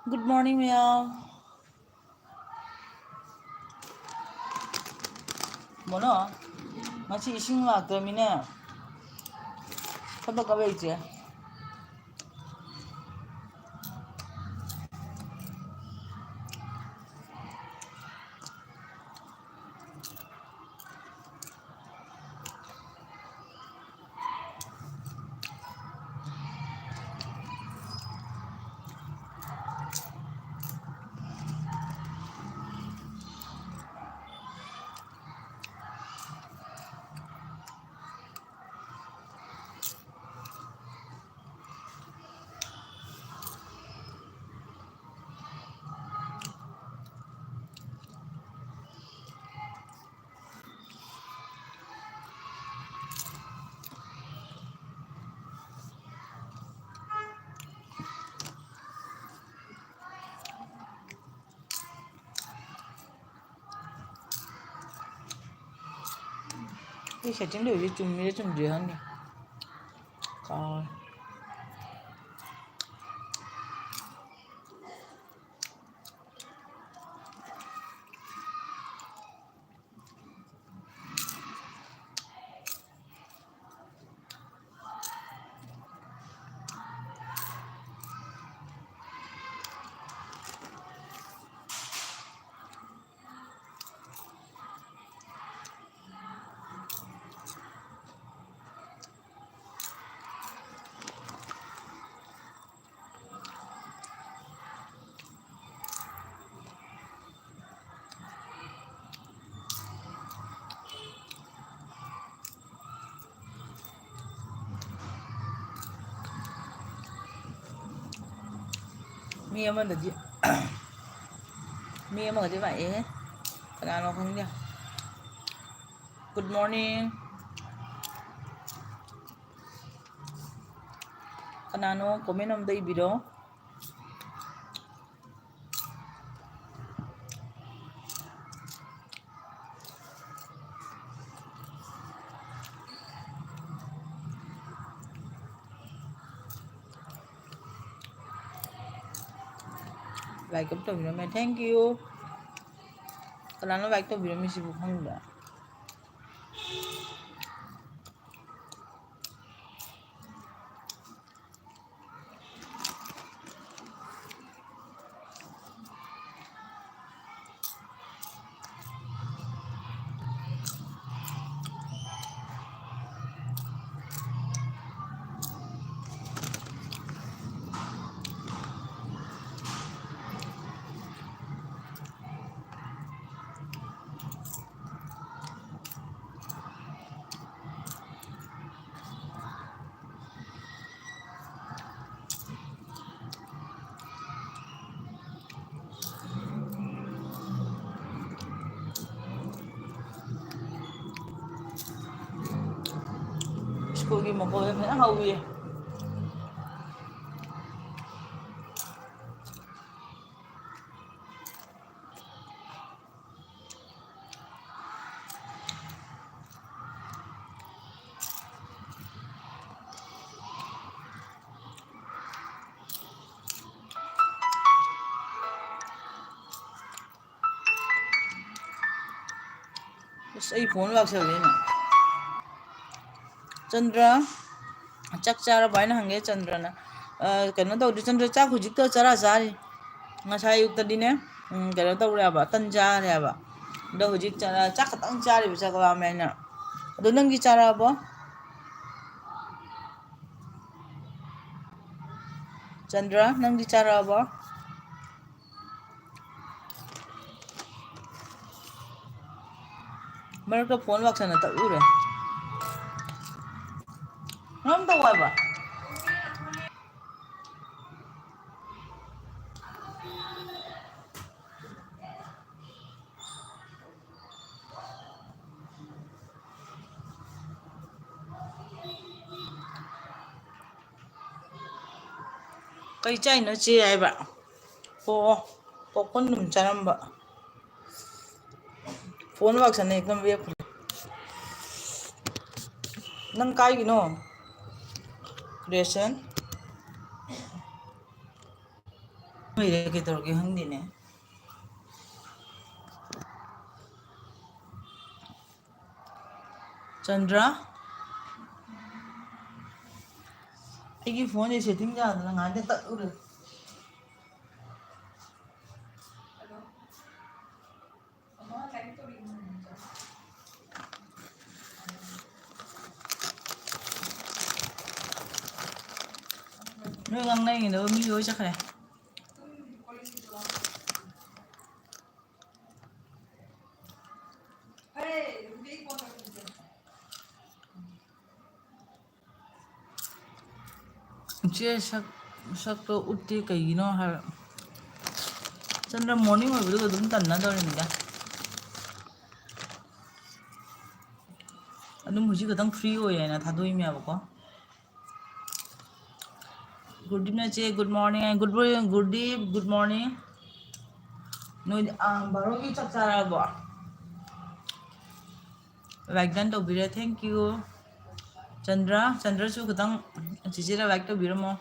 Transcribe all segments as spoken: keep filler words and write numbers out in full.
Good morning, ꯃꯌꯥꯝ꯫ Mono, ꯉꯁꯤ ꯏꯁꯤꯡ ꯂꯥꯛꯇ꯭ꯔꯃꯤꯅꯦ꯫ ꯊꯕꯛ ꯑꯃ ꯂꯩꯇ꯭ꯔꯦ꯫ ꯑꯩ ꯁꯦꯠꯇꯤꯡꯗ ꯍꯧꯖꯤꯛ ꯆꯨꯝꯃꯤꯔ ꯆꯨꯝꯗ꯭ꯔꯤꯔ ꯈꯪꯗꯦ꯫ ꯀꯥꯎꯔꯦ꯫ ꯃꯤ ꯑꯃꯗꯗꯤ, ꯃꯤ ꯑꯃꯒꯗꯤ ꯂꯥꯛꯑꯦ꯫ ꯀꯅꯥꯅꯣ ꯈꯪꯗꯦ꯫ Good morning꯫ ꯀꯅꯥꯅꯣ comment ꯑꯝꯇ ꯏꯕꯤꯔꯣ꯫ Like ꯑꯃ ꯇꯧꯕꯤꯔꯝꯃꯦ, thank you꯫ ꯀꯅꯥꯅꯣ like ꯇꯧꯕꯤꯔꯝꯃꯤꯁꯤꯕꯨ ꯈꯪꯗꯦ꯫ ꯁ꯭ꯀꯨꯜꯒꯤ ꯃꯈꯣꯜ ꯐꯖꯅ ꯍꯧꯔꯤꯌꯦ꯫ ꯑꯁ, ꯑꯩ phone ꯂꯥꯛꯁꯜꯂꯦꯅꯦ꯫ ꯆꯟꯗ꯭ꯔ, ꯆꯥꯛ ꯆꯥꯔꯕ ꯍꯥꯏꯅ ꯍꯪꯉꯦ ꯆꯟꯗ꯭ꯔꯅ꯫ ꯑ, ꯀꯩꯅꯣ ꯇꯧꯗ꯭ꯔꯤ, ꯆꯟꯗ꯭ꯔ ꯆꯥꯛ ꯍꯧꯖꯤꯛꯇ ꯆꯔꯥ ꯆꯥꯔꯤ꯫ ꯉꯁꯥꯏ ꯑꯌꯨꯛꯇꯗꯤꯅꯦ, ꯎꯝ, ꯀꯩꯅꯣ ꯇꯧꯔꯦꯕ, ꯇꯟ ꯆꯥꯔꯦꯕ꯫ ꯑꯗꯣ ꯍꯧꯖꯤꯛ ꯆꯔꯥ, ꯆꯥꯛ ꯈꯛꯇꯪ ꯆꯥꯔꯤꯕ, ꯆꯥꯛ ꯂꯥꯝꯃꯦ ꯍꯥꯏꯅ꯫ ꯑꯗꯣ ꯅꯪꯗꯤ ꯆꯥꯔꯛꯑꯕꯣ? ꯆꯟꯗ꯭ꯔ, ꯅꯪꯗꯤ ꯆꯥꯔꯛꯑꯕꯣ? ꯃꯔꯛꯇ phone ꯂꯥꯛꯁꯟꯅ ꯇꯠꯂꯨꯔꯦ꯫ ꯀꯔꯝ ꯇꯧ ꯍꯥꯏꯕ? ꯀꯩ ꯆꯥꯏꯅꯣ ꯆꯦ ꯍꯥꯏꯕ? ꯑꯣ, ꯄꯣꯞꯀꯣꯔꯟ ꯑꯗꯨꯝ ꯆꯥꯔꯝꯕ꯫ ꯐꯣꯟ ꯋꯥꯛꯁꯟꯅ ꯍꯦꯛꯇ ꯃꯦꯠꯈ꯭ꯔꯦ꯫ ꯅꯪ ꯀꯥꯏꯒꯤꯅꯣ? ꯔꯦꯁꯟ? ꯂꯩꯔꯦ, ꯀꯩꯗꯧꯔꯒꯦ ꯈꯪꯗꯦꯅꯦ꯫ ꯆꯟꯗ꯭ꯔ? ꯑꯩꯒꯤ ꯐꯣꯟꯁꯦ ꯁꯦꯠꯇꯤꯡ ꯌꯥꯗꯅ ꯉꯥꯏꯍꯥꯛꯇ ꯇꯠꯂꯨꯔꯦ꯫ ꯅꯣꯏ ꯉꯥꯡꯅꯔꯤꯉꯩꯗ ꯃꯤ ꯂꯣꯏ ꯆꯠꯈ꯭ꯔꯦ꯫ ꯏꯆꯦ ꯁꯛ, ꯁꯛꯇꯣ ꯎꯠꯇꯦ ꯀꯩꯒꯤꯅꯣ ꯍꯥꯏꯕ꯫ ꯆꯟꯗ꯭ꯔ, morning ꯑꯣꯏꯕꯗꯨꯒ ꯑꯗꯨꯝ ꯇꯟꯅꯗꯧꯔꯤꯅꯤꯗ꯫ ꯑꯗꯨꯝ ꯍꯧꯖꯤꯛ ꯈꯛꯇꯪ free ꯑꯣꯏꯌꯦꯅ ꯊꯥꯗꯣꯛꯏꯅꯦꯕꯀꯣ꯫ ꯒꯨꯔꯗꯤꯞꯅ ꯆꯦ, good morning꯫ Good morning, Gurdeep, good morning꯫ ꯅꯣꯏꯗꯤ, ꯑꯥ, ꯕꯥꯔꯣꯒꯤ ꯆꯥꯛ ꯆꯥꯔꯛꯑꯕꯣ? Like done ꯇꯧꯕꯤꯔꯦ, thank you꯫ Chandra, ꯆꯟꯗ꯭ꯔꯁꯨ ꯈꯤꯇꯪ ꯆꯤꯆꯦꯗ like ꯇꯧꯕꯤꯔꯝꯃꯣ꯫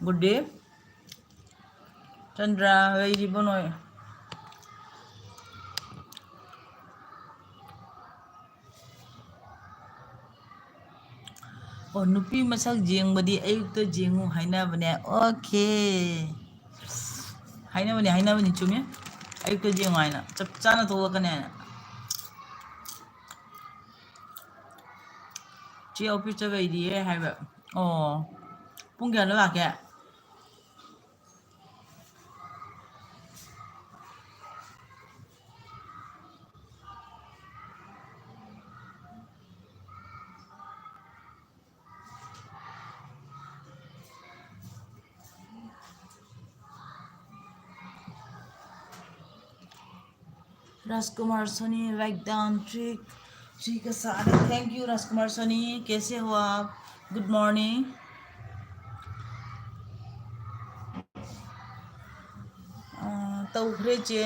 Good day꯫ ꯆꯟꯗ꯭ꯔ, ꯂꯩꯔꯤꯕꯣ ꯅꯣꯏ? ꯑꯣ, ꯅꯨꯄꯤ ꯃꯁꯛ ꯌꯦꯡꯕꯗꯤ ꯑꯌꯨꯛꯇ ꯌꯦꯡꯉꯨ ꯍꯥꯏꯅꯕꯅꯦ꯫ Okay꯫ ꯍꯥꯏꯅꯕꯅꯤ, ꯍꯥꯏꯅꯕꯅꯤ, ꯆꯨꯝꯃꯤ꯫ ꯑꯌꯨꯛꯇ ꯌꯦꯡꯉꯨ ꯍꯥꯏꯅ꯫ ꯆꯞ ꯆꯥꯅ ꯊꯣꯛꯂꯛꯀꯅꯤ ꯍꯥꯏꯅ꯫ ꯆꯦ office ꯇ ꯂꯩꯔꯤꯌꯦ ꯍꯥꯏꯕ꯫ ꯑꯣ꯫ ꯄꯨꯡ ꯀꯌꯥꯗ ꯂꯥꯛꯀꯦ? Rajkumar Soni, right down trick, trick का सारे। Thank you राजकुमार सोनी, कैसे हो आप? Good morning. ꯇꯧꯈ꯭ꯔꯦ ꯆꯦ,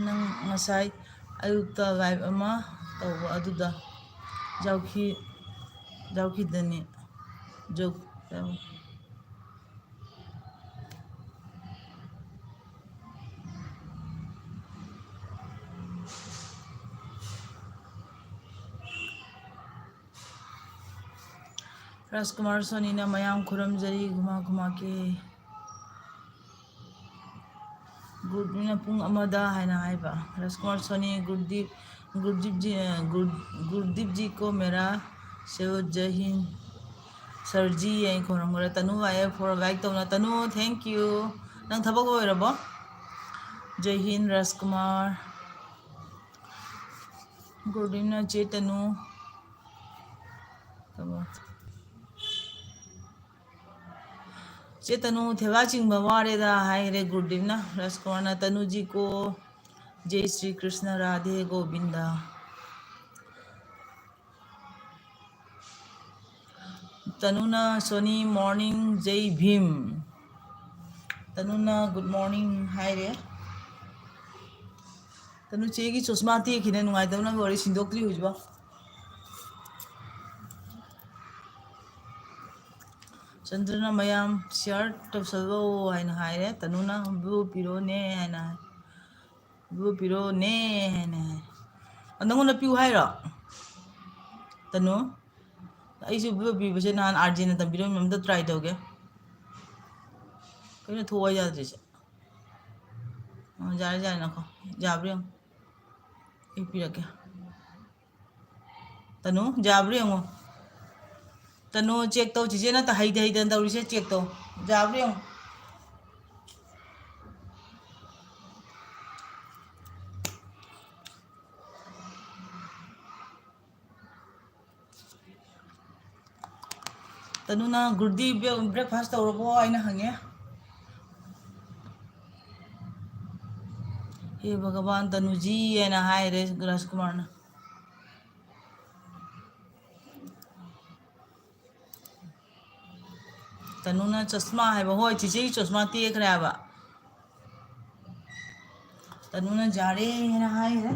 ꯅꯪ ꯉꯁꯥꯏ ꯑꯌꯨꯛꯇ ꯂꯥꯏꯚ ꯑꯃ ꯇꯧꯕ ꯑꯗꯨꯗ ꯌꯥꯎꯈꯤ, ꯌꯥꯎꯈꯤꯗꯅꯤ꯫ ꯖꯣꯛ-, ꯔꯥꯖꯀꯨꯃꯥꯔ ꯁꯣꯅꯤꯅ ꯃꯌꯥꯝ ꯈꯨꯔꯨꯝꯖꯔꯤ, ꯈꯨꯃꯥ ꯈꯨꯃꯥꯀꯦ꯫ ꯒꯨꯔꯨꯗꯤꯞꯅ ꯄꯨꯡ ꯑꯃꯗ ꯍꯥꯏꯅ ꯍꯥꯏꯕ꯫ ꯔꯥꯖꯀꯨꯃꯥꯔ ꯁꯣꯅꯤ, ꯒꯨꯔꯨꯗꯤꯞ, ꯒꯨꯔꯨꯗꯤꯞꯖꯤ, ꯒꯨꯔ-, ꯒꯨꯔꯨꯗꯤꯞꯖꯤ ꯀꯣ ꯃꯦꯔꯥ ꯁꯦꯜꯌꯨꯠ, ꯖꯩ ꯍꯤꯟ꯫ ꯁꯔꯖꯤ ꯑꯩ ꯈꯣꯏꯔꯝꯈꯔꯦ꯫ ꯇꯅꯨ ꯋꯥꯏ ꯑꯦꯐ ꯐꯣꯔ ꯂꯥꯏꯛ ꯇꯧꯅ꯫ ꯇꯅꯨ, thank you꯫ ꯅꯪ ꯊꯕꯛ ꯂꯣꯏꯔꯕꯣ? ꯖꯩ ꯍꯤꯟ, ꯔꯥꯖꯀꯨꯃꯥꯔ꯫ ꯒꯨꯔꯨꯗꯤꯞꯅ ꯆꯦ ꯇꯅꯨ꯫ ꯆꯦ ꯇꯅꯨ ꯊꯦꯕꯥ ꯆꯤꯡꯕ ꯋꯥꯔꯦꯗ ꯍꯥꯏꯔꯦ ꯒꯨꯔꯨꯗꯤꯞꯅ꯫ ꯔꯥꯖꯀꯨꯃꯥꯔꯅ ꯇꯅꯨꯖꯤ ꯀꯣ, ꯖꯩ ꯁ꯭ꯔꯤ ꯀ꯭ꯔꯤꯁꯅ ꯔꯥꯙꯦ ꯒꯣꯕꯤꯟꯗ꯫ ꯇꯅꯨꯅ ꯁꯣꯅꯤ ꯃꯣꯔꯅꯤꯡ ꯖꯩ ꯚꯤꯝ꯫ ꯇꯅꯨꯅ ꯒꯨꯗ ꯃꯣꯔꯅꯤꯡ ꯍꯥꯏꯔꯦ꯫ ꯇꯅꯨ ꯆꯦꯒꯤ ꯆꯣꯁꯃꯥ ꯇꯦꯛꯈꯤꯅ ꯅꯨꯡꯉꯥꯏꯇꯕꯅ ꯂꯣꯏꯔꯦ, ꯁꯤꯟꯗꯣꯛꯇ꯭ꯔꯤ ꯍꯧꯖꯤꯛꯐꯥꯎ꯫ ꯆꯟꯗ꯭ꯔꯅ ꯃꯌꯥꯝ ꯁꯤꯌꯥꯔ ꯇꯧꯁꯜꯂꯣ ꯍꯥꯏꯅ ꯍꯥꯏꯔꯦ꯫ ꯇꯅꯨꯅ ꯕ꯭ꯂꯨ ꯄꯤꯔꯣꯅꯦ ꯍꯥꯏꯅ ꯍꯥꯏ꯫ ꯕ꯭ꯂꯨ ꯄꯤꯔꯣꯅꯦ ꯍꯥꯏꯅ ꯍꯥꯏ꯫ ꯑ, ꯅꯪꯉꯣꯟꯗ ꯄꯤꯌꯨ ꯍꯥꯏꯔꯣ? ꯇꯅꯨ, ꯑꯩꯁꯨ ꯕ꯭ꯂꯨ ꯄꯤꯕꯁꯦ ꯅꯍꯥꯟ ꯑꯥꯔ ꯖꯦꯅ ꯇꯝꯕꯤꯔꯝꯃꯦ, ꯑꯝꯇ ꯇ꯭ꯔꯥꯏ ꯇꯧꯒꯦ꯫ ꯀꯩꯅꯣ ꯊꯣꯛꯑꯣ ꯌꯥꯗ꯭ꯔꯤꯁꯦ? ꯑ, ꯌꯥꯔꯦ, ꯌꯥꯔꯦ, ꯉꯥꯏꯈꯣ꯫ ꯌꯥꯕ꯭ꯔꯥ ꯌꯦꯡꯉꯣ꯫ ꯑꯩ ꯄꯤꯔꯛꯀꯦ꯫ ꯇꯅꯨ, ꯌꯥꯕ꯭ꯔꯥ ꯌꯦꯡꯉꯣ꯫ ꯇꯅꯨ, ꯆꯦꯛ ꯇꯧ꯫ ꯆꯤꯆꯦꯅ ꯇ-, ꯍꯩꯇ ꯍꯩꯇꯅ ꯇꯧꯔꯤꯁꯦ ꯆꯦꯛ ꯇꯧ꯫ ꯌꯥꯕ꯭ꯔꯥ ꯌꯦꯡꯉꯣ꯫ ꯇꯅꯨꯅ, "ꯒꯨꯔꯨꯗꯤ ꯕ꯭ꯔꯦꯛ-, ꯕ꯭ꯔꯦꯛꯐꯥꯁ ꯇꯧꯔꯕꯣ?" ꯍꯥꯏꯅ ꯍꯪꯉꯦ꯫ "ꯍꯦ ꯚꯒꯕꯥꯟ, ꯇꯅꯨꯖꯤ" ꯍꯥꯏꯅ ꯍꯥꯏꯔꯦ ꯔꯥꯖꯀꯨꯃꯥꯔꯅ꯫ ꯇꯅꯨꯅ ꯆꯁꯃꯥ ꯍꯥꯏꯕ, ꯍꯣꯏ, ꯆꯤꯆꯦꯒꯤ ꯆꯁꯃꯥ ꯇꯦꯛꯈ꯭ꯔꯦ ꯍꯥꯏꯕ꯫ ꯇꯅꯨꯅ "ꯖꯥꯔꯦ" ꯍꯥꯏꯅ ꯍꯥꯏꯈ꯭ꯔꯦ꯫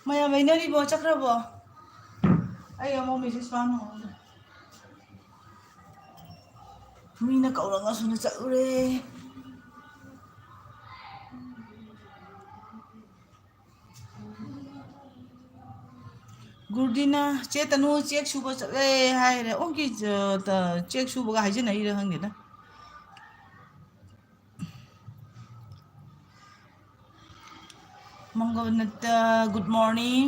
ꯃꯌꯥꯝ ꯂꯩꯅꯔꯤꯕꯣ? ꯆꯠꯈ꯭ꯔꯕꯣ? ꯑꯩ ꯑꯃꯨꯛ ꯃꯦꯁꯦꯖ ꯄꯥ ꯅꯪꯍꯧꯗ꯭ꯔꯦ꯫ ꯃꯤꯅ ꯀꯧꯔꯒꯁꯨꯅ ꯆꯠꯂꯨꯔꯦ꯫ ꯒꯨꯔꯗꯤꯅ, "ꯆꯦ ꯇꯅꯨ ꯆꯦꯛ ꯁꯨꯕ ꯆꯠꯂꯦ" ꯍꯥꯏꯔꯦ꯫ ꯑꯣꯟꯒꯤ, ꯑ, ꯇ-, ꯆꯦꯛ ꯁꯨꯕꯒ ꯍꯥꯏꯖꯟꯅꯩꯔ ꯈꯪꯗꯦꯗ꯫ ꯃꯪꯒꯣꯜ ꯅꯠꯇ, good morning꯫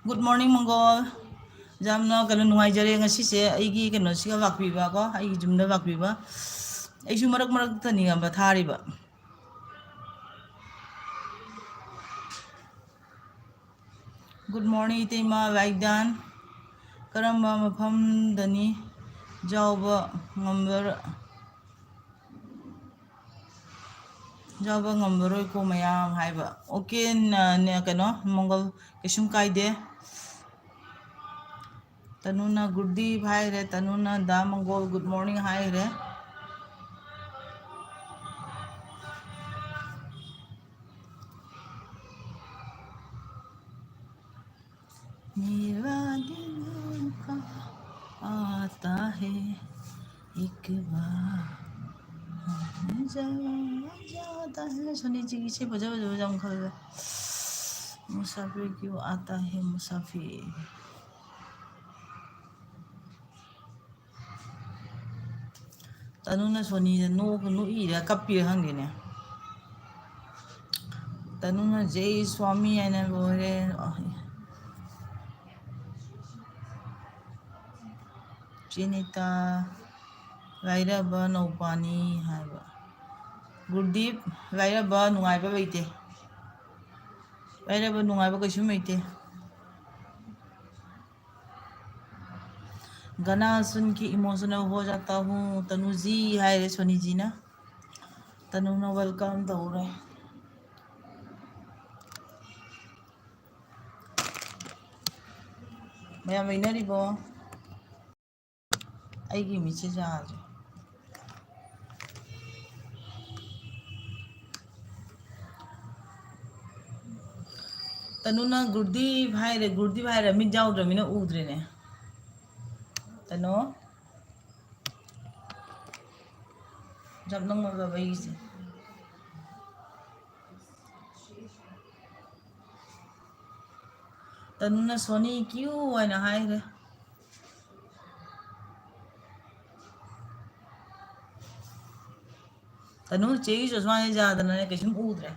Good morning, ꯃꯪꯒꯣꯜ꯫ ꯌꯥꯝꯅ ꯀꯩꯅꯣ ꯅꯨꯡꯉꯥꯏꯖꯔꯦ ꯉꯁꯤꯁꯦ ꯑꯩꯒꯤ ꯀꯩꯅꯣꯁꯤꯒ ꯂꯥꯛꯄꯤꯕ ꯀꯣ, ꯑꯩꯒꯤ ꯌꯨꯝꯗ ꯂꯥꯛꯄꯤꯕ꯫ ꯑꯩꯁꯨ ꯃꯔꯛ ꯃꯔꯛꯇꯅꯤ ꯈꯪꯕ ꯊꯥꯔꯤꯕ꯫ Good morning, ꯏꯇꯩꯃ ꯂꯥꯏꯗꯥꯟ꯫ ꯀꯔꯝꯕ ꯃꯐꯝꯗꯅꯤ ꯌꯥꯎꯕ ꯉꯝꯕꯔ-, ꯌꯥꯎꯕ ꯉꯝꯃꯔꯣꯏꯀꯣ ꯃꯌꯥꯝ ꯍꯥꯏꯕ꯫ Okay, ꯅ-, ꯅ-, ꯀꯩꯅꯣ, ꯃꯪꯒꯜ, ꯀꯩꯁꯨꯝ ꯀꯥꯏꯗꯦ꯫ ꯇꯅꯨꯅ ꯒꯨꯔꯗꯤꯞ ꯍꯥꯏꯔꯦ, ꯇꯅꯨꯅ ꯗꯥ ꯃꯪꯒꯣꯜ good morning ꯍꯥꯏꯔꯦ꯫ एक बार चला जाता है। ꯁꯣꯅꯤꯖꯤꯒꯤ ꯏꯁꯩ ꯐꯖ ꯐꯖꯕ ꯌꯥꯝ ꯈꯜꯂꯦ꯫ मुसाफिर क्यों आता है मुसाफिर। ꯇꯅꯨꯅ ꯁꯣꯅꯤꯗ ꯅꯣꯛꯄ ꯅꯣꯛꯏꯔ ꯀꯞꯄꯤꯔ ꯈꯪꯗꯦꯅꯦ꯫ ꯇꯅꯨꯅ "ꯖꯩ ꯁ꯭ꯋꯥꯃꯤ" ꯍꯥꯏꯅ ꯂꯣꯏꯔꯦ꯫ ꯆꯦꯅꯤꯇꯥ, "ꯂꯥꯏꯔꯕ ꯅꯧꯄꯥꯅꯤ" ꯍꯥꯏꯕ꯫ ꯒꯨꯔꯗꯤꯞ, "ꯂꯥꯏꯔꯕ ꯅꯨꯡꯉꯥꯏꯕ ꯂꯩꯇꯦ꯫ ꯂꯥꯏꯔꯕ ꯅꯨꯡꯉꯥꯏꯕ ꯀꯩꯁꯨꯝ ꯂꯩꯇꯦ"꯫ गाना सुन के इमोशनल हो जाता हूँ, तनुजी ꯍꯥꯏꯔꯦ ꯁꯣꯅꯤꯖꯤꯅ꯫ ꯇꯅꯨꯅ welcome ꯇꯧꯔꯦ꯫ ꯃꯌꯥꯝ ꯂꯩꯅꯔꯤꯕꯣ? ꯑꯩꯒꯤ ꯃꯤꯠꯁꯦ ꯌꯥꯗ꯭ꯔꯦ꯫ ꯇꯅꯨꯅ ꯒꯨꯔꯗꯤꯞ ꯍꯥꯏꯔꯦ, ꯒꯨꯔꯗꯤꯞ ꯍꯥꯏꯔꯦ, ꯃꯤꯠ ꯌꯥꯎꯗ꯭ꯔꯃꯤꯅ ꯎꯗ꯭ꯔꯦꯅꯦ꯫ ꯇꯅꯨ, ꯖꯞ ꯅꯪꯉꯣꯟꯗ ꯑꯩꯒꯤꯁꯦ꯫ ꯇꯅꯨꯅ "ꯁꯣꯅꯤ ꯀ꯭ꯌꯨ" ꯍꯥꯏꯅ ꯍꯥꯏꯈ꯭ꯔꯦ꯫ ꯇꯅꯨ, ꯆꯦꯒꯤ ꯆꯁꯃꯥꯁꯦ ꯌꯥꯗꯅꯅꯦ ꯀꯩꯁꯨꯝ ꯎꯗ꯭ꯔꯦ꯫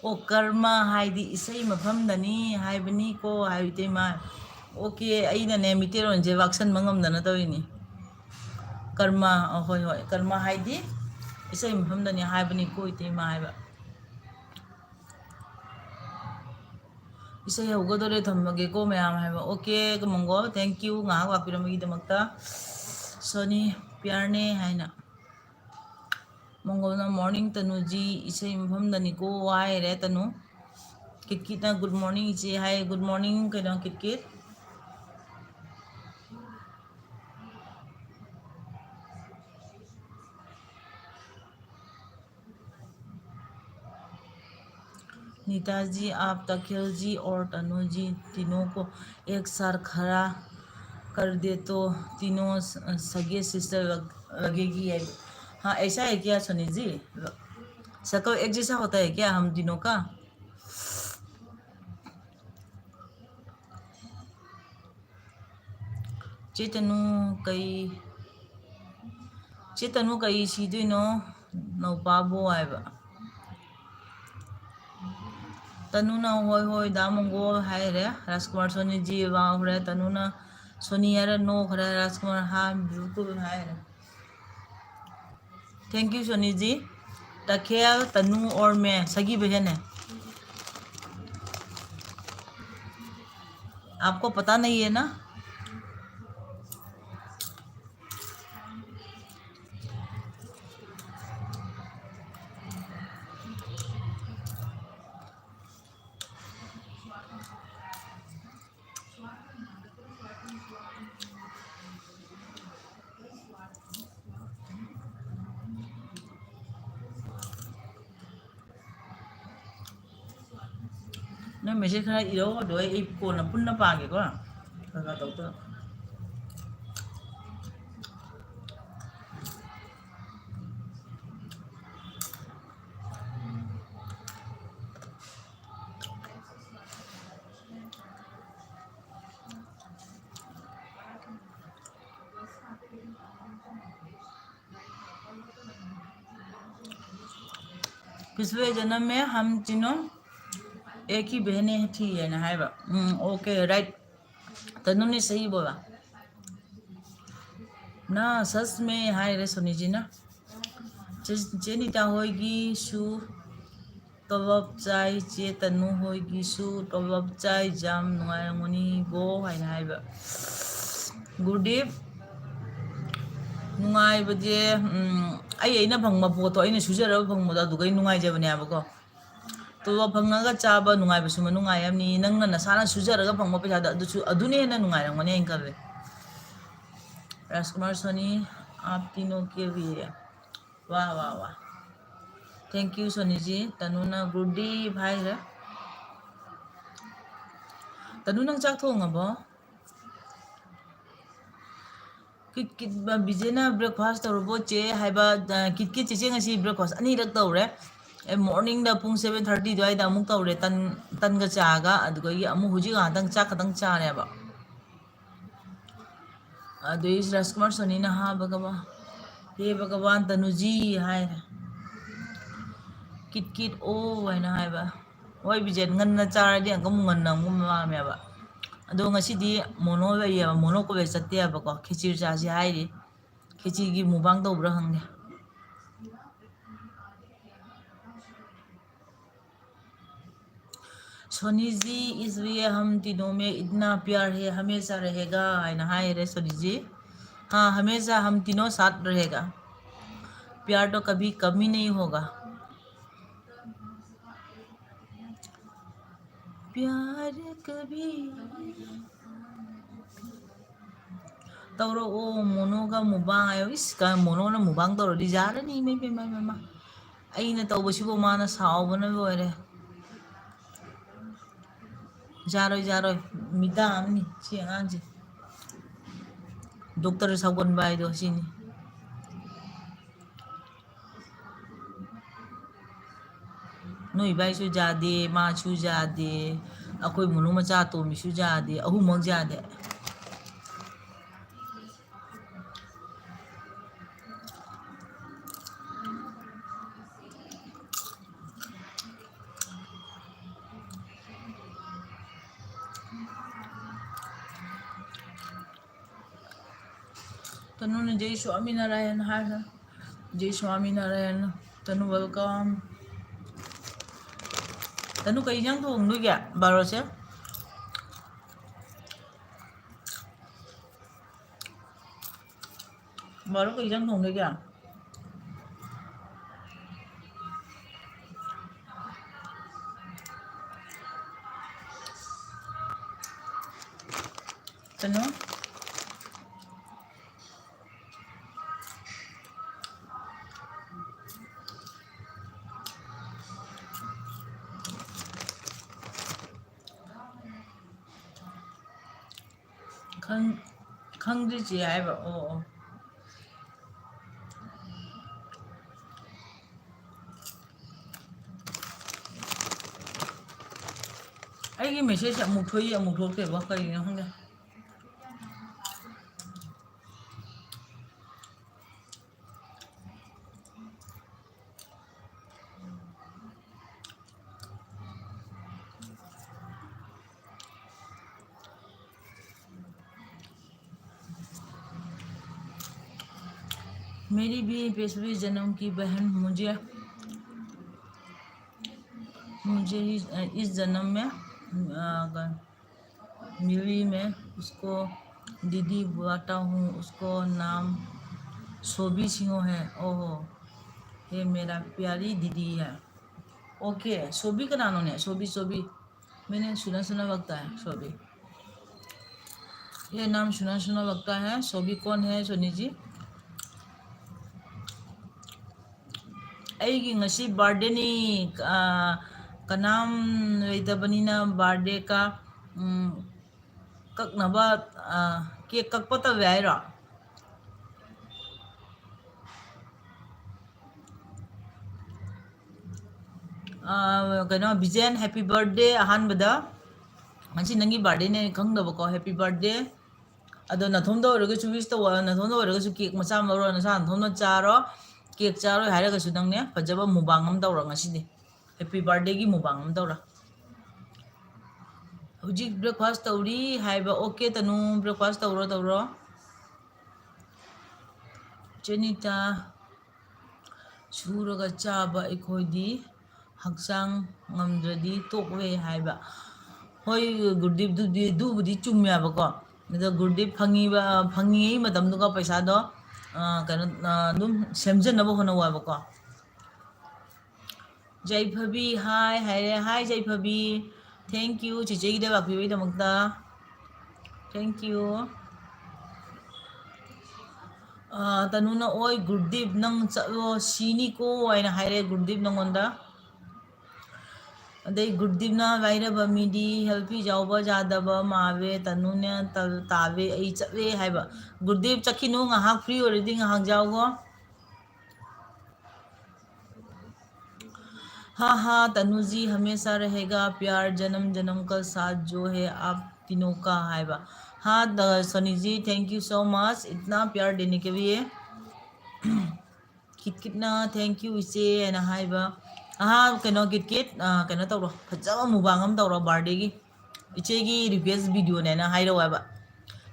ꯑꯣ, ꯀꯔꯃ ꯍꯥꯏꯗꯤ ꯏꯁꯩ ꯃꯐꯝꯗꯅꯤ ꯍꯥꯏꯕꯅꯤꯀꯣ, ꯍꯥꯏꯕ ꯏꯇꯩꯃ꯫ ꯑꯣꯀꯦ, ꯑꯩꯅꯅꯦ ꯃꯤꯇꯩꯔꯣꯟꯁꯦ ꯋꯥꯛꯁꯟꯕ ꯉꯝꯗꯅ ꯇꯧꯔꯤꯅꯤ꯫ ꯀꯔꯃ, ꯑ, ꯍꯣꯏ, ꯍꯣꯏ, ꯀꯔꯃ ꯍꯥꯏꯗꯤ ꯏꯁꯩ ꯃꯐꯝꯗꯅꯤ ꯍꯥꯏꯕꯅꯤꯀꯣ, ꯏꯇꯩꯃ ꯍꯥꯏꯕ꯫ ꯏꯁꯩ ꯍꯧꯒꯗꯧꯔꯦ, ꯊꯝꯃꯒꯦꯀꯣ ꯃꯌꯥꯝ ꯍꯥꯏꯕ꯫ ꯑꯣꯀꯦ, ꯃꯪꯒꯣꯜ, thank you ꯉꯥꯏꯍꯥꯛ ꯂꯥꯛꯄꯤꯔꯝꯕꯒꯤꯗꯃꯛꯇ꯫ ꯁꯣꯅꯤ, ꯄꯤꯌꯥꯔꯅꯦ ꯍꯥꯏꯅ꯫ ꯃꯪꯒꯣꯜꯅ, "Morning ꯇꯅꯨꯖꯤ, ꯏꯁꯩ ꯃꯐꯝꯗꯅꯤꯀꯣ" ꯍꯥꯏꯔꯦ ꯇꯅꯨ꯫ ꯀꯤꯠꯀꯤꯠꯅ, "Good morning ꯏꯆꯦ" ꯍꯥꯏ꯫ Good morning ꯀꯩꯅꯣ ꯀꯤꯠꯀꯤꯠ꯫ नीता जी, आप तखेल जी और तनु जी तीनों को एक साथ खड़ा कर दे तो तीनों स-, सगे सिस्टर लग-, लगेगी है। हाँ, ऐसा है क्या सोनी जी? शक्ल एक जैसा होता है क्या हम तीनों का? ꯆꯦꯇꯅꯨ ꯀꯩ, ꯆꯦꯇꯅꯨ ꯀꯩ ꯁꯤꯗꯣꯏꯅꯣ? ꯅꯧꯄꯥꯕꯨ ꯍꯥꯏꯕ꯫ ꯇꯅꯨꯅ ꯍꯣꯏ ꯍꯣꯏ, ꯗꯥ ꯃꯪꯒꯣꯜ ꯍꯥꯏꯔꯦ꯫ ꯔꯥꯖꯀꯨꯃꯥꯔ ꯁꯣꯅꯤꯖꯤ ꯋꯥꯎꯈ꯭ꯔꯦ꯫ ꯇꯅꯨꯅ ꯁꯣꯅꯤ ꯍꯥꯏꯔ ꯅꯣꯛꯈ꯭ꯔꯦ꯫ ꯔꯥꯖꯀꯨꯃꯥꯔ ꯍꯥ ꯕꯤꯜꯀꯨꯜ ꯍꯥꯏꯔꯦ꯫ Thank you ꯁꯣꯅꯤꯖꯤ꯫ तखेल तनु और मैं सगी बहन है। आपको पता नहीं है ना? ꯅꯣꯏ message ꯈꯔ ꯏꯔꯛꯑꯣ, ꯑꯗꯣ ꯑꯩ ꯀꯣꯟꯅ ꯄꯨꯟꯅ ꯄꯥꯒꯦꯀꯣ꯫ ꯈꯔ ꯈꯔ ꯇꯧ ꯇꯧ꯫ पिछले जन्म में हम तीनों एक ही बहनें थी ꯍꯥꯏꯅ ꯍꯥꯏꯕ꯫ ꯎꯝ, okay, right. तनु ने सही बोला। ना, सच में ꯍꯥꯏꯔꯦ ꯁꯣꯅꯤꯖꯤꯅ꯫ ꯆꯦ, ꯆꯦ ꯅꯤꯇꯥ ꯍꯣꯏꯒꯤꯁꯨ ꯇꯣꯂꯣꯞ ꯆꯥꯏ ꯆꯦ ꯇꯅꯨ ꯍꯣꯏꯒꯤꯁꯨ꯫ ꯇꯣꯂꯣꯞ ꯆꯥꯏ, ꯌꯥꯝ ꯅꯨꯡꯉꯥꯏꯔꯝꯒꯅꯤꯕꯣ ꯍꯥꯏꯅ ꯍꯥꯏꯕ꯫ ꯒꯨꯔꯗꯤꯞ, ꯅꯨꯡꯉꯥꯏꯕꯗꯤ, ꯎꯝ, ꯑꯩ, ꯑꯩꯅ ꯐꯪꯕ ꯄꯣꯠꯇꯣ, ꯑꯩꯅ ꯁꯨꯖꯔꯒ ꯐꯪꯕꯗꯣ, ꯑꯗꯨꯒ ꯑꯩ ꯅꯨꯡꯉꯥꯏꯖꯕꯅꯦꯕꯀꯣ꯫ ꯇꯣꯂꯣꯞ ꯐꯪꯉꯒ ꯆꯥꯕ ꯅꯨꯡꯉꯥꯏꯕꯁꯨ ꯃꯅꯨꯡꯉꯥꯏ ꯑꯃꯅꯤ꯫ ꯅꯪꯅ ꯅꯁꯥꯅ ꯁꯨꯖꯔꯒ ꯐꯪꯕ ꯄꯩꯁꯥꯗꯣ ꯑꯗꯨꯁꯨ, ꯑꯗꯨꯅ ꯍꯦꯟꯅ ꯅꯨꯡꯉꯥꯏꯔꯝꯒꯅꯤ ꯑꯩꯅ ꯈꯜꯂꯦ꯫ ꯔꯥꯖꯀꯨꯃꯥꯔ ꯁꯣꯅꯤ, ꯑꯥꯞ ꯇꯤꯅꯣ ꯀꯦ ꯂꯤꯌꯦ꯫ ꯋꯥ, ꯋꯥ, ꯋꯥ꯫ Thank you, ꯁꯣꯅꯤꯖꯤ꯫ ꯇꯅꯨꯅ ꯒꯨꯔꯗꯤꯞ ꯍꯥꯏꯈ꯭ꯔꯦ꯫ ꯇꯅꯨ, ꯅꯪ ꯆꯥꯛ ꯊꯣꯡꯉꯕꯣ? ꯀꯤꯠ ꯀꯤꯠ, ꯕꯤꯖꯦꯅ breakfast ꯇꯧꯔꯕꯣ ꯆꯦ ꯍꯥꯏꯕ, ꯑ, ꯀꯤꯠ ꯀꯤꯠ ꯆꯦꯆꯦ ꯉꯁꯤ breakfast ꯑꯅꯤꯔꯛ ꯇꯧꯔꯦ꯫ ꯑꯦ, morningꯗ ꯄꯨꯡ seven thirty ꯑꯗꯨꯋꯥꯏꯗ ꯑꯃꯨꯛ ꯇꯧꯔꯦ, ꯇꯟ, ꯇꯟꯒ ꯆꯥꯒ, ꯑꯗꯨꯗꯒꯤ ꯑꯃꯨꯛ ꯍꯧꯖꯤꯛ ꯉꯥꯏꯍꯥꯛꯇꯪ ꯆꯥꯛ ꯈꯛꯇꯪ ꯆꯥꯔꯦꯕ꯫ ꯑꯗꯨꯏ ꯔꯥꯖꯀꯨꯃꯥꯔ ꯁꯣꯅꯤꯅ, "ꯍꯥ ꯚꯒꯋꯥꯟ, ꯍꯦ ꯚꯒꯋꯥꯟ ꯇꯅꯨꯖꯤ" ꯍꯥꯏꯔꯦ꯫ "ꯀꯤꯠ ꯀꯤꯠ ꯑꯣ" ꯍꯥꯏꯅ ꯍꯥꯏꯕ꯫ ꯍꯣꯏ ꯕꯤꯖꯦꯟ, ꯉꯟꯅ ꯆꯥꯔꯗꯤ ꯑꯃꯨꯛꯀ ꯉꯟꯅ ꯑꯃꯨꯛ ꯂꯥꯝꯃꯦꯕ꯫ ꯑꯗꯣ ꯉꯁꯤꯗꯤ ꯃꯣꯅꯣ ꯂꯩꯌꯦꯕ, ꯃꯣꯅꯣ ꯀꯣꯂꯦꯖ ꯆꯠꯇꯦꯕꯀꯣ, ꯈꯦꯆꯤꯔ ꯆꯥꯁꯤ ꯍꯥꯏꯔꯤ꯫ ꯈꯦꯆꯤꯒꯤ ꯃꯨꯛꯕꯥꯡ ꯇꯧꯕ꯭ꯔꯥ ꯈꯪꯗꯦ꯫ "सोनी जी, इसलिए हम तीनों में इतना प्यार है, हमेशा रहेगा" ꯍꯥꯏꯅ ꯍꯥꯏꯔꯦ ꯁꯣꯅꯤꯖꯤ꯫ हाँ, हमेशा हम तीनों साथ रहेगा, प्यार तो कभी कमी नहीं होगा। प्यार कभी ꯇꯧꯔꯛꯑꯣ, ꯃꯣꯅꯣꯒ ꯃꯨꯕꯥꯡ ꯍꯥꯏꯌꯣ꯫ ꯏꯁ, ꯀ-, ꯃꯣꯅꯣꯅ ꯃꯨꯕꯥꯡ ꯇꯧꯔꯗꯤ ꯌꯥꯔꯅꯤ, ꯏꯃꯩ, ꯏꯃꯩ, ꯏꯃꯩ, ꯏꯃꯩ꯫ ꯑꯩꯅ ꯇꯧꯕꯁꯤꯕꯨ ꯃꯥꯅ ꯁꯥꯎꯕꯅ ꯂꯣꯏꯔꯦ꯫ ꯌꯥꯔꯣꯏ, ꯌꯥꯔꯣꯏ, ꯃꯤꯇꯥ ꯑꯃꯅꯤ ꯁꯤ ꯑꯉꯥꯡꯁꯦ꯫ ꯗꯣꯛꯇꯔ ꯁꯥꯎꯒꯟꯕ ꯍꯥꯏꯗꯣ ꯁꯤꯅꯤ꯫ ꯅꯣꯏ ꯏꯕꯥꯏꯁꯨ ꯌꯥꯗꯦ, ꯃꯥꯁꯨ ꯌꯥꯗꯦ, ꯑꯩꯈꯣꯏ ꯃꯨꯅꯨ ꯃꯆꯥ ꯑꯇꯣꯝꯕꯤꯁꯨ ꯌꯥꯗꯦ, ꯑꯍꯨꯝꯃꯛ ꯌꯥꯗꯦ꯫ ꯇꯅꯨꯅ "ꯖꯩ ꯁ꯭ꯋꯥꯃꯤꯅꯥꯔꯥꯌꯟ" ꯍꯥꯏꯈ꯭ꯔꯦ꯫ ꯖꯩ ꯁ꯭ꯋꯥꯃꯤꯅꯥꯔꯥꯌꯟ꯫ ꯇꯅꯨ, welcome꯫ ꯇꯅꯨ, ꯀꯩ ꯏꯟꯖꯥꯡ ꯊꯣꯡꯗꯣꯏꯒꯦ ꯕꯥꯔꯣꯁꯦ? ꯕꯥꯔꯣ, ꯀꯩ ꯏꯟꯖꯥꯡ ꯊꯣꯡꯗꯣꯏꯒꯦ? ꯀꯩꯅꯣ? ꯈꯪ-, ꯈꯪꯗ꯭ꯔꯤ ꯆꯦ ꯍꯥꯏꯕ꯫ ꯑꯣ, ꯑꯣ꯫ ꯑꯩꯒꯤ message ꯑꯃꯨꯛ ꯊꯣꯛꯏ, ꯑꯃꯨꯛ ꯊꯣꯛꯇꯦꯕ, ꯀꯔꯤꯒꯤꯅꯣ ꯈꯪꯗꯦ꯫ मेरी भी पिछले जन्म की बहन मुझे, मुझे इस, इस जन्म में, अ, मिली, मैं उसको दीदी बुलाता हूँ, उसको नाम सोबी सिंह है। ओहो, ये मेरा प्यारी दीदी है। OK, सोबी का नाम है, सोबी, सोबी। मैंने सुना सुना लगता है, सोबी। ये नाम सुना सुना लगता है। सोबी कौन है, सोनी जी? ꯑꯩꯒꯤ ꯉꯁꯤ birthdayꯅꯤ, ꯑ, ꯀꯅꯥꯝ ꯂꯩꯇꯕꯅꯤꯅ birthday ꯀ, ꯎꯝ, ꯀꯛꯅꯕ, ꯑ, cake ꯀꯛꯄ ꯇꯧꯋꯦ ꯍꯥꯏꯔꯣ? ꯑ, ꯀꯩꯅꯣ, ꯕꯤꯖꯦꯟ, happy birthday ꯑꯍꯥꯟꯕꯗ꯫ ꯉꯁꯤ ꯅꯪꯒꯤ birthdayꯅꯦ ꯈꯪꯗꯕꯀꯣ, happy birthday꯫ ꯑꯗꯣ ꯅꯊꯣꯝꯗ ꯑꯣꯏꯔꯒꯁꯨ wish ꯇꯧ, ꯅꯊꯣꯝꯗ ꯑꯣꯏꯔꯒꯁꯨ cake ꯃꯆꯥ ꯑꯃ ꯂꯧꯔꯣ, ꯅꯁꯥ ꯅꯊꯣꯝꯗ ꯆꯥꯔꯣ꯫ Cake ꯆꯥꯔꯣꯏ ꯍꯥꯏꯔꯒꯁꯨ ꯅꯪꯅꯦ, ꯐꯖꯕ mukbang ꯑꯃ ꯇꯧꯔꯣ ꯉꯁꯤꯗꯤ꯫ Happy birthdayꯒꯤ mukbang ꯑꯃ ꯇꯧꯔꯣ꯫ ꯍꯧꯖꯤꯛ breakfast ꯇꯧꯔꯤ ꯍꯥꯏꯕ꯫ OK, ꯇꯅꯨ, breakfast ꯇꯧꯔꯣ, ꯇꯧꯔꯣ꯫ ꯆꯦꯅꯤꯇꯥ, ꯁꯨꯔꯒ ꯆꯥꯕ ꯑꯩꯈꯣꯏꯗꯤ ꯍꯛꯆꯥꯡ ꯉꯝꯗ꯭ꯔꯗꯤ ꯇꯣꯛꯂꯦ ꯍꯥꯏꯕ꯫ ꯍꯣꯏ, ꯒꯨꯔꯗꯤꯞꯇꯨꯗꯤ, ꯑꯗꯨꯕꯨꯗꯤ ꯆꯨꯝꯃꯦꯕꯀꯣ꯫ ꯑꯗꯣ ꯒꯨꯔꯗꯤꯞ ꯐꯪꯉꯤꯕ, ꯐꯪꯉꯤꯉꯩ ꯃꯇꯝꯗꯨꯒ ꯄꯩꯁꯥꯗꯣ, ꯑ, ꯀꯩꯅꯣ, ꯑ, ꯑꯗꯨꯝ ꯁꯦꯝꯖꯅꯕ ꯍꯣꯠꯅꯧ ꯍꯥꯏꯕꯀꯣ꯫ ꯌꯥꯏꯐꯕꯤ, ꯍꯥꯏ ꯍꯥꯏꯔꯦ꯫ ꯍꯥꯏ ꯌꯥꯏꯐꯕꯤ, thank you ꯆꯤꯆꯦꯒꯤꯗ ꯂꯥꯛꯄꯤꯕꯒꯤꯗꯃꯛꯇ꯫ Thank you꯫ ꯑ, ꯇꯅꯨꯅ, "ꯑꯣꯏ ꯒꯨꯔꯗꯤꯞ, ꯅꯪ ꯆꯠꯂꯣ, ꯁꯤꯅꯤꯀꯣ" ꯍꯥꯏꯅ ꯍꯥꯏꯔꯦ ꯒꯨꯔꯗꯤꯞ ꯅꯪꯉꯣꯟꯗ꯫ ꯑꯗꯩ ꯒꯨꯔꯗꯤꯞꯅ, "ꯂꯥꯏꯔꯕ ꯃꯤꯗꯤ ꯍꯦꯜꯄꯤ ꯌꯥꯎꯕ ꯌꯥꯗꯕ ꯃꯥꯜꯂꯦ, ꯇꯅꯨꯅ ꯇꯜ ꯇꯥꯜꯂꯦ, ꯑꯩ ꯆꯠꯂꯦ" ꯍꯥꯏꯕ꯫ ꯒꯨꯔꯗꯤꯞ ꯆꯠꯈꯤꯅꯨ, ꯉꯥꯏꯍꯥꯛ ꯐ꯭ꯔꯤ ꯑꯣꯏꯔꯗꯤ ꯉꯥꯏꯍꯥꯛ ꯌꯥꯎꯒꯣ꯫ हाँ हाँ तनु जी, हमेशा रहेगा प्यार, जन्म जन्म का साथ जो है आप तीनों का ꯍꯥꯏꯕ꯫ हाँ, Soni ji, thank you so much इतना प्यार देने के लिए। ꯀꯤꯠ ꯀꯤꯠꯅ, "Thank you ꯏꯆꯦ" ꯍꯥꯏꯅ ꯍꯥꯏꯕ꯫ ꯑꯍꯥ, ꯀꯩꯅꯣ, ꯀꯤꯠ ꯀꯤꯠ, ꯑ, ꯀꯩꯅꯣ ꯇꯧꯔꯣ, ꯐꯖꯕ ꯃꯨꯛꯕꯥꯡ ꯑꯃ ꯇꯧꯔꯣ ꯕꯥꯔꯗꯦꯒꯤ꯫ ꯏꯆꯦꯒꯤ ꯔꯤꯀ꯭ꯋꯦꯁ ꯚꯤꯗꯤꯑꯣꯅꯦꯅ ꯍꯥꯏꯔꯛꯑꯣ ꯍꯥꯏꯕ꯫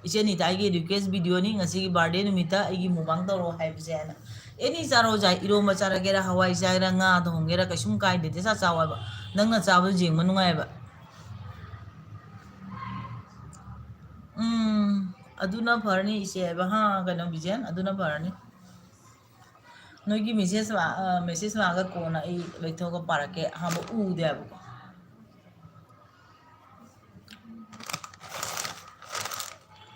"ꯏꯆꯦ ꯅꯤꯇꯥꯒꯤ ꯔꯤꯀ꯭ꯋꯦꯁ ꯚꯤꯗꯤꯑꯣꯅꯤ, ꯉꯁꯤꯒꯤ ꯕꯥꯔꯗꯦ ꯅꯨꯃꯤꯠꯇ ꯑꯩꯒꯤ ꯃꯨꯛꯕꯥꯡ ꯇꯧꯔꯣ" ꯍꯥꯏꯕꯁꯦ ꯍꯥꯏꯅ꯫ ꯑꯦꯅꯤ ꯆꯥꯔꯣ ꯌꯥꯏ, ꯏꯔꯣꯝꯕ ꯆꯥꯔꯒꯦꯔꯥ, ꯍꯋꯥꯏ ꯆꯥꯒꯦꯔꯥ, ꯉꯥ ꯊꯣꯡꯒꯦꯔꯥ, ꯀꯩꯁꯨꯝ ꯀꯥꯏꯗꯦ, ꯆꯥ ꯆꯥꯎ ꯍꯥꯏꯕ꯫ ꯅꯪꯅ ꯆꯥꯕꯗꯨ ꯌꯦꯡꯕ ꯅꯨꯡꯉꯥꯏꯕ꯫ ꯎꯝ, ꯑꯗꯨꯅ ꯐꯔꯅꯤ ꯏꯆꯦ ꯍꯥꯏꯕ꯫ ꯍꯥ, ꯀꯩꯅꯣ ꯕꯤꯖꯦꯟ, ꯑꯗꯨꯅ ꯐꯔꯅꯤ꯫ ꯅꯣꯏꯒꯤ ꯃꯦꯁꯦꯖ ꯂꯥꯛ-, ꯑ, ꯃꯦꯁꯦꯖ ꯂꯥꯛꯑꯒ ꯀꯣꯟꯅ ꯑꯩ ꯂꯩꯊꯣꯛꯑꯒ ꯄꯥꯔꯛꯀꯦ꯫ ꯑꯍꯥꯟꯕ ꯎꯗꯦ ꯍꯥꯏꯕꯀꯣ꯫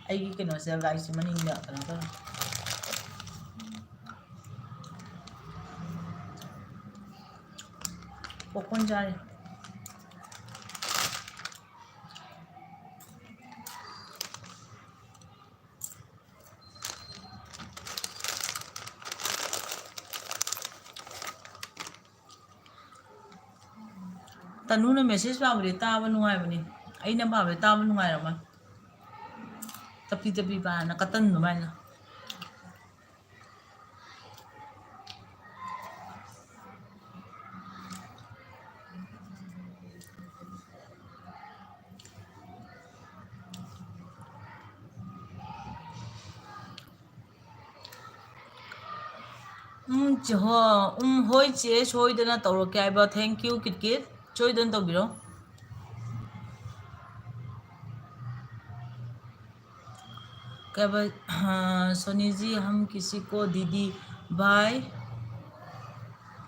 ꯑꯩꯒꯤ ꯀꯩꯅꯣꯁꯦ, ꯂꯥꯏꯁꯦ ꯃꯅꯤꯡꯗ ꯀꯩꯅꯣ ꯇꯧꯔꯦ꯫ ꯄꯣꯞꯀꯣꯔꯟ ꯆꯥꯔꯤ꯫ ꯇꯅꯨꯅ ꯃꯦꯁꯦꯖ ꯄꯥꯕꯗꯤ ꯇꯥꯕ ꯅꯨꯡꯉꯥꯏꯕꯅꯤ, ꯑꯩꯅ ꯄꯥꯕꯗꯤ ꯇꯥꯕ ꯅꯨꯡꯉꯥꯏꯔꯝꯃꯣꯏ꯫ ꯇꯞꯄꯤ ꯇꯞꯄꯤ ꯄꯥꯅ ꯀꯇꯟ ꯑꯗꯨꯃꯥꯏꯅ꯫ ꯎꯝ, ꯆꯦ ꯍꯣ-, ꯎꯝ, ꯍꯣꯏ ꯆꯦ, ꯁꯣꯏꯗꯅ ꯇꯧꯔꯛꯀꯦ ꯍꯥꯏꯕ꯫ Thank you, kit kit. ꯁꯣꯏꯗꯅ ꯇꯧꯕꯤꯔꯣ꯫ ꯀꯩꯕ, ꯑ, सोनी जी, हम किसी को दीदी, भाई,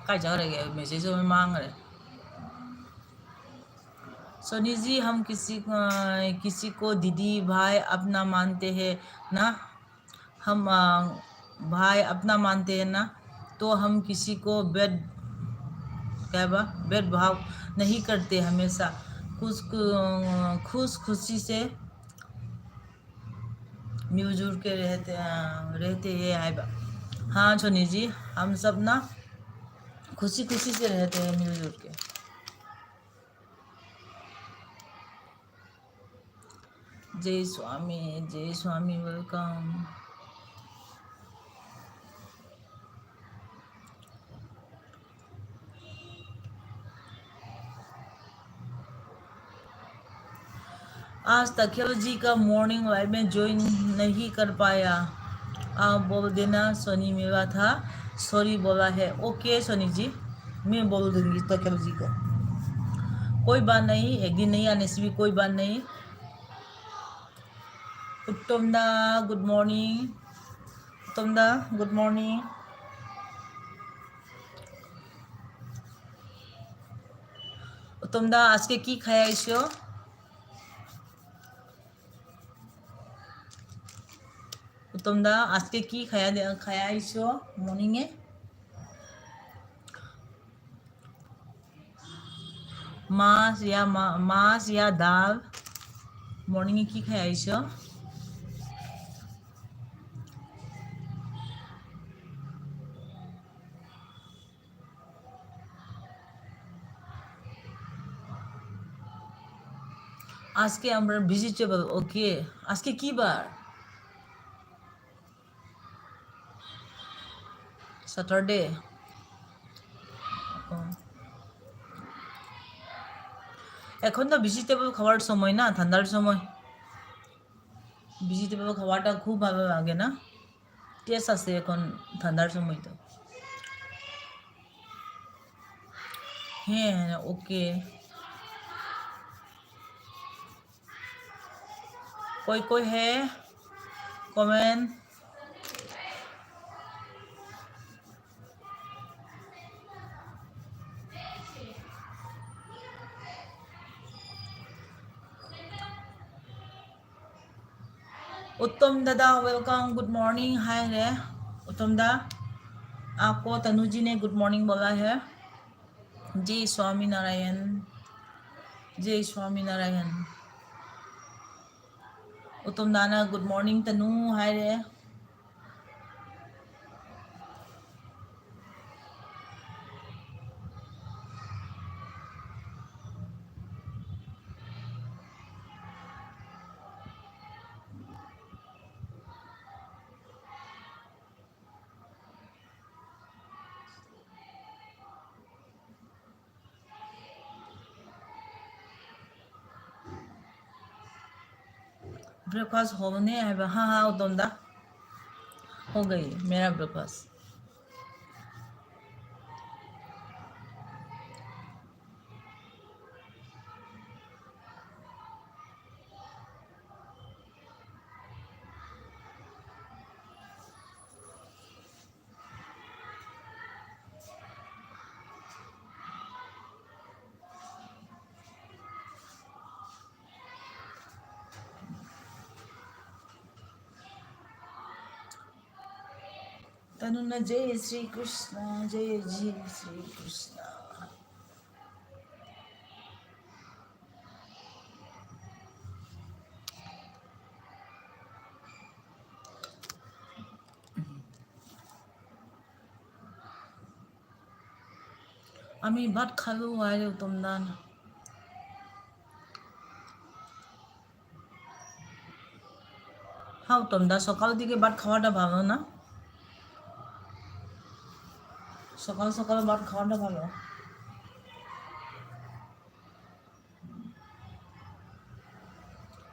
ꯀꯥꯏ ꯆꯠꯈ꯭ꯔꯒꯦ? Message ꯑꯃ ꯃꯥꯡꯈ꯭ꯔꯦ꯫ सोनी जी, हम किसी, अ, किसी को दीदी, भाई अपना मानते हैं ना? हम, अ, भाई अपना मानते हैं ना? तो हम किसी को भेद, क्या बा-, भेदभाव नहीं करते, हमेशा खुश, खुश खुशी से मिलजुल के रहते, अ, रहते हैं, हाय बा-, हाँ, सोनी जी, हम सब ना खुशी खुशी से रहते हैं मिलजुल के। जय स्वामी, जय स्वामी, welcome। आज तखेल जी का morning live में join नहीं कर पाया, आप बोल देना सोनी मेरा था, sorry बोला है। OK सोनी जी, मैं बोल दूंगी तखेल जी को। कोई बात नहीं, एक दिन नहीं आने से भी कोई बात नहीं। उत्तम दा, good morning। उत्तम दा, good morning। उत्तम दा, আজকে কি খাই আইছো? উত্তম দা, আজকে কি খায়া দে-, খায়া আইছো morning এ? মাছ ইয়া মা-, মাছ ইয়া ডাল। Morning এ কি খায়া আইছো? আজকে আমরা vegetable, OK। আজকে কি বার? Saturday। ও। এখন তো vegetable খাওয়ার সময় না, ঠান্ডার সময়। Vegetable খাওয়াটা খুব ভালো লাগে না? Taste আছে এখন ঠান্ডার সময় তো। है, ओके। कोई कोई है कमेंट? उत्तम दादा, welcome, good morning, हाय रे उत्तम दा। आपको तनु जी ने गुड मॉर्निंग बोला है। जय स्वामी नारायण, जय स्वामी नारायण। उत्तम दाना गुड मॉर्निंग तनु, हाय रे। ब्रेकफास्ट होने है? हाँ हाँ, उत्तम दा, हो गई मेरा ब्रेकफास्ट। तनुना जय श्री कृष्ण, जय जय श्री कृष्ण। আমি ভাত খালো, আরে উত্তম দান। হ্যাঁ উত্তম দা, সকাল দিকে ভাত খাওয়াটা ভালো না? সকাল সকাল ভাত খাওয়াটা ভালো।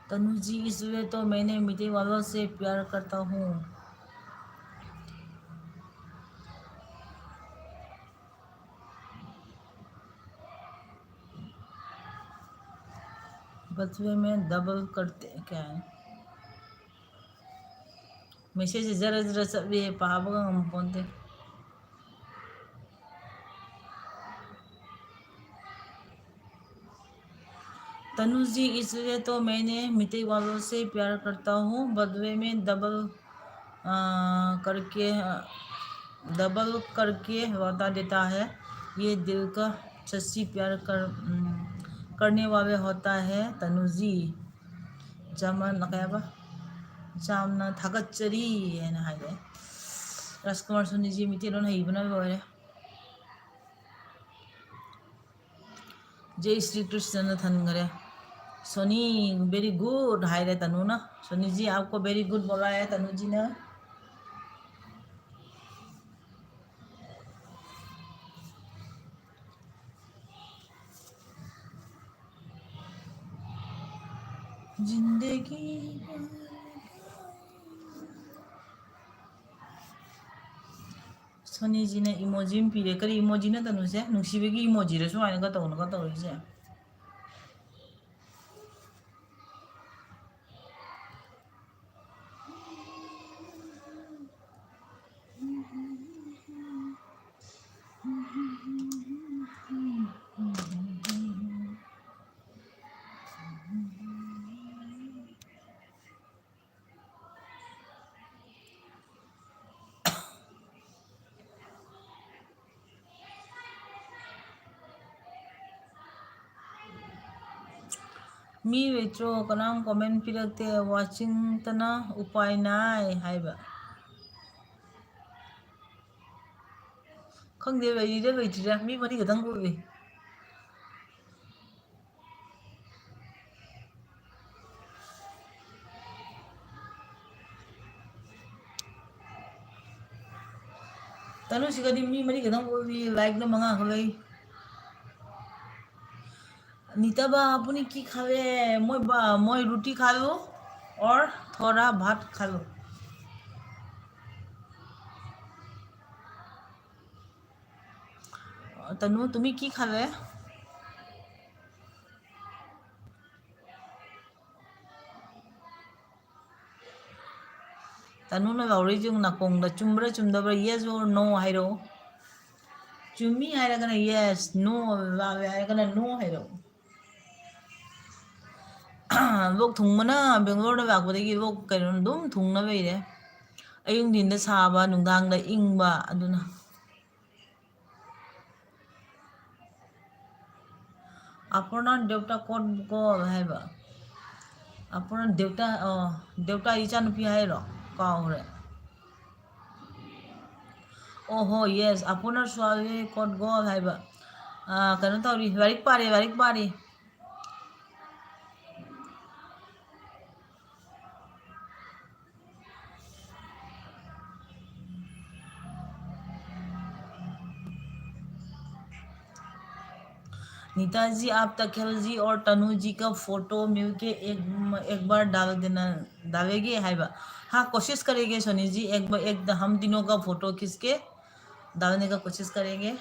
तनु जी, इसलिए तो मैंने मीठे वालों से प्यार करता हूँ। बदले में डबल करते क्या है? ꯃꯦꯁꯦꯖꯁꯦ ꯖꯔ ꯖꯔ ꯆꯠꯂꯦ, ꯄꯥꯕꯒ ꯉꯝꯄꯣꯟꯇꯦ꯫ तनुजी, इसलिए तो मैंने मिट्टी वालों से प्यार करता हूँ, बदले में डबल, आ, करके, डबल करके लौटा देता है। ये दिल का सच्ची प्यार कर, उम, करने वाले होता है, तनुजी। ꯌꯥꯝꯅ ꯀꯩ ꯍꯥꯏꯕ? ꯌꯥꯝꯅ ꯊꯥꯒꯠꯆꯔꯤ ꯍꯥꯏꯅ ꯍꯥꯏꯔꯛꯑꯦ꯫ ꯔꯥꯖꯀꯨꯃꯥꯔ ꯁꯣꯅꯤꯖꯤ ꯃꯩꯇꯩꯂꯣꯟ ꯍꯩꯕꯅ ꯂꯣꯏꯔꯦ꯫ जय श्री कृष्ण ꯅ ꯊꯟꯈꯔꯦ꯫ सोनी, very good ꯍꯥꯏꯔꯦ ꯇꯅꯨꯅ꯫ सोनी जी, आपको very good बोला है तनु जी ने। जिंदगी सोनीजीꯅ emoji ꯑꯃ ꯄꯤꯔꯦ꯫ ꯀꯔꯤ emoji ꯅꯣ ꯇꯅꯨꯁꯦ? ꯅꯨꯡꯁꯤꯕꯒꯤ emoji ꯔ ꯁꯨꯃꯥꯏꯅꯒ ꯇꯧꯅꯒ ꯇꯧꯔꯤꯁꯦ? ꯃꯤ ꯂꯩꯇ꯭ꯔꯣ? ꯀꯅꯥꯝ comment ꯄꯤꯔꯛꯇꯦ꯫ Watching ꯇꯅ ꯎꯄꯥꯏ ꯅꯥꯏ ꯍꯥꯏꯕ꯫ ꯈꯪꯗꯦ, ꯂꯩꯔꯤꯔ ꯂꯩꯇ꯭ꯔꯤꯔ, ꯃꯤ ꯃꯔꯤ ꯈꯛꯇꯪ ꯎꯏ꯫ ꯇꯅꯨꯁꯤꯒꯗꯤ ꯃꯤ ꯃꯔꯤ ꯈꯛꯇꯪ ꯑꯣꯏꯔꯤ, like ꯅ ꯃꯉꯥ ꯈꯛ ꯂꯩ꯫ नीता बा, আপুনি কি খালে? মই বা, মই ৰুটি খালোঁ, और थोड़ा भात खाলোঁ। তনু, তুমি কি খালে? ꯇꯅꯨꯅ ꯂꯥꯎꯔꯛꯏꯁꯦ ꯅꯥꯀꯣꯡꯗ ꯆꯨꯝꯕ꯭ꯔꯥ ꯆꯨꯝꯗꯕ꯭ꯔꯥ, yes or no ꯍꯥꯏꯔꯛꯑꯣ꯫ ꯆꯨꯝꯃꯤ ꯍꯥꯏꯔꯒꯅ yes, no, ꯂꯥꯜꯂꯦ ꯍꯥꯏꯔꯒꯅ no ꯍꯥꯏꯔꯛꯑꯣ꯫ ꯂꯣꯛ ꯊꯨꯡꯕꯅ ꯕꯦꯡꯒ꯭ꯂꯣꯔꯗ ꯂꯥꯛꯄꯗꯒꯤ ꯂꯣꯛ ꯀꯩꯅꯣ ꯑꯗꯨꯝ ꯊꯨꯡꯅ ꯂꯩꯔꯦ꯫ ꯑꯌꯨꯛ ꯅꯨꯡꯊꯤꯟꯗ ꯁꯥꯕ, ꯅꯨꯡꯗꯥꯡꯗ ꯏꯪꯕ, ꯑꯗꯨꯅ꯫ ꯑꯄꯨꯔꯅꯥ ꯗꯦꯎꯇꯥ ꯀꯣꯠ ꯒꯣꯜ ꯍꯥꯏꯕ꯫ ꯑꯄꯨꯔꯅꯥ ꯗꯦꯎꯇꯥ, ꯑꯣ, ꯗꯦꯎꯇꯥ ꯏꯆꯥꯅꯨꯄꯤ ꯍꯥꯏꯔꯣ? ꯀꯥꯎꯈ꯭ꯔꯦ꯫ ꯑꯣ ꯍꯣ, yes, ꯑꯄꯨꯔꯅꯥ ꯁ꯭ꯋꯥꯚꯤ ꯀꯣꯠ ꯒꯣꯜ ꯍꯥꯏꯕ꯫ ꯑꯥ, ꯀꯩꯅꯣ ꯇꯧꯔꯤ, ꯂꯥꯏꯔꯤꯛ ꯄꯥꯔꯤ, ꯂꯥꯏꯔꯤꯛ ꯄꯥꯔꯤ꯫ नीता जी, आप तकेल जी और तनु जी का फोटो मिलके एक, एक बार डाल देना, डालेंगे, है बा? हाँ, कोशिश करेंगे सोनी जी, एक बार, एक, हम तीनों का फोटो खींच के डालने का कोशिश करेंगे।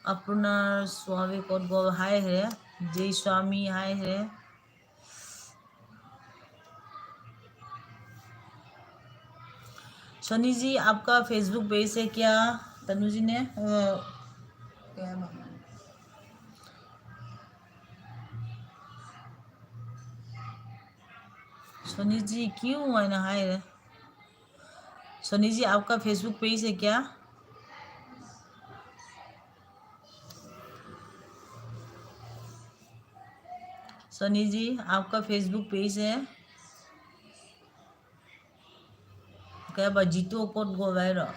अपूर्णा स्वामी कोट गो हाय है, जय स्वामी हाय है। सोनी जी, आपका Facebook पेज है क्या? तनु जी ने, अ, क्या नाम है? सोनी जी, क्यों है ना हाय रे? सोनी जी, आपका Facebook पेज है क्या? सोनी जी, आपका Facebook पेज है? ꯀꯩ ꯍꯥꯏꯕ, ꯖꯤꯇꯣ ꯀꯣꯠ ꯒꯣꯜ ꯍꯥꯏꯔꯣ?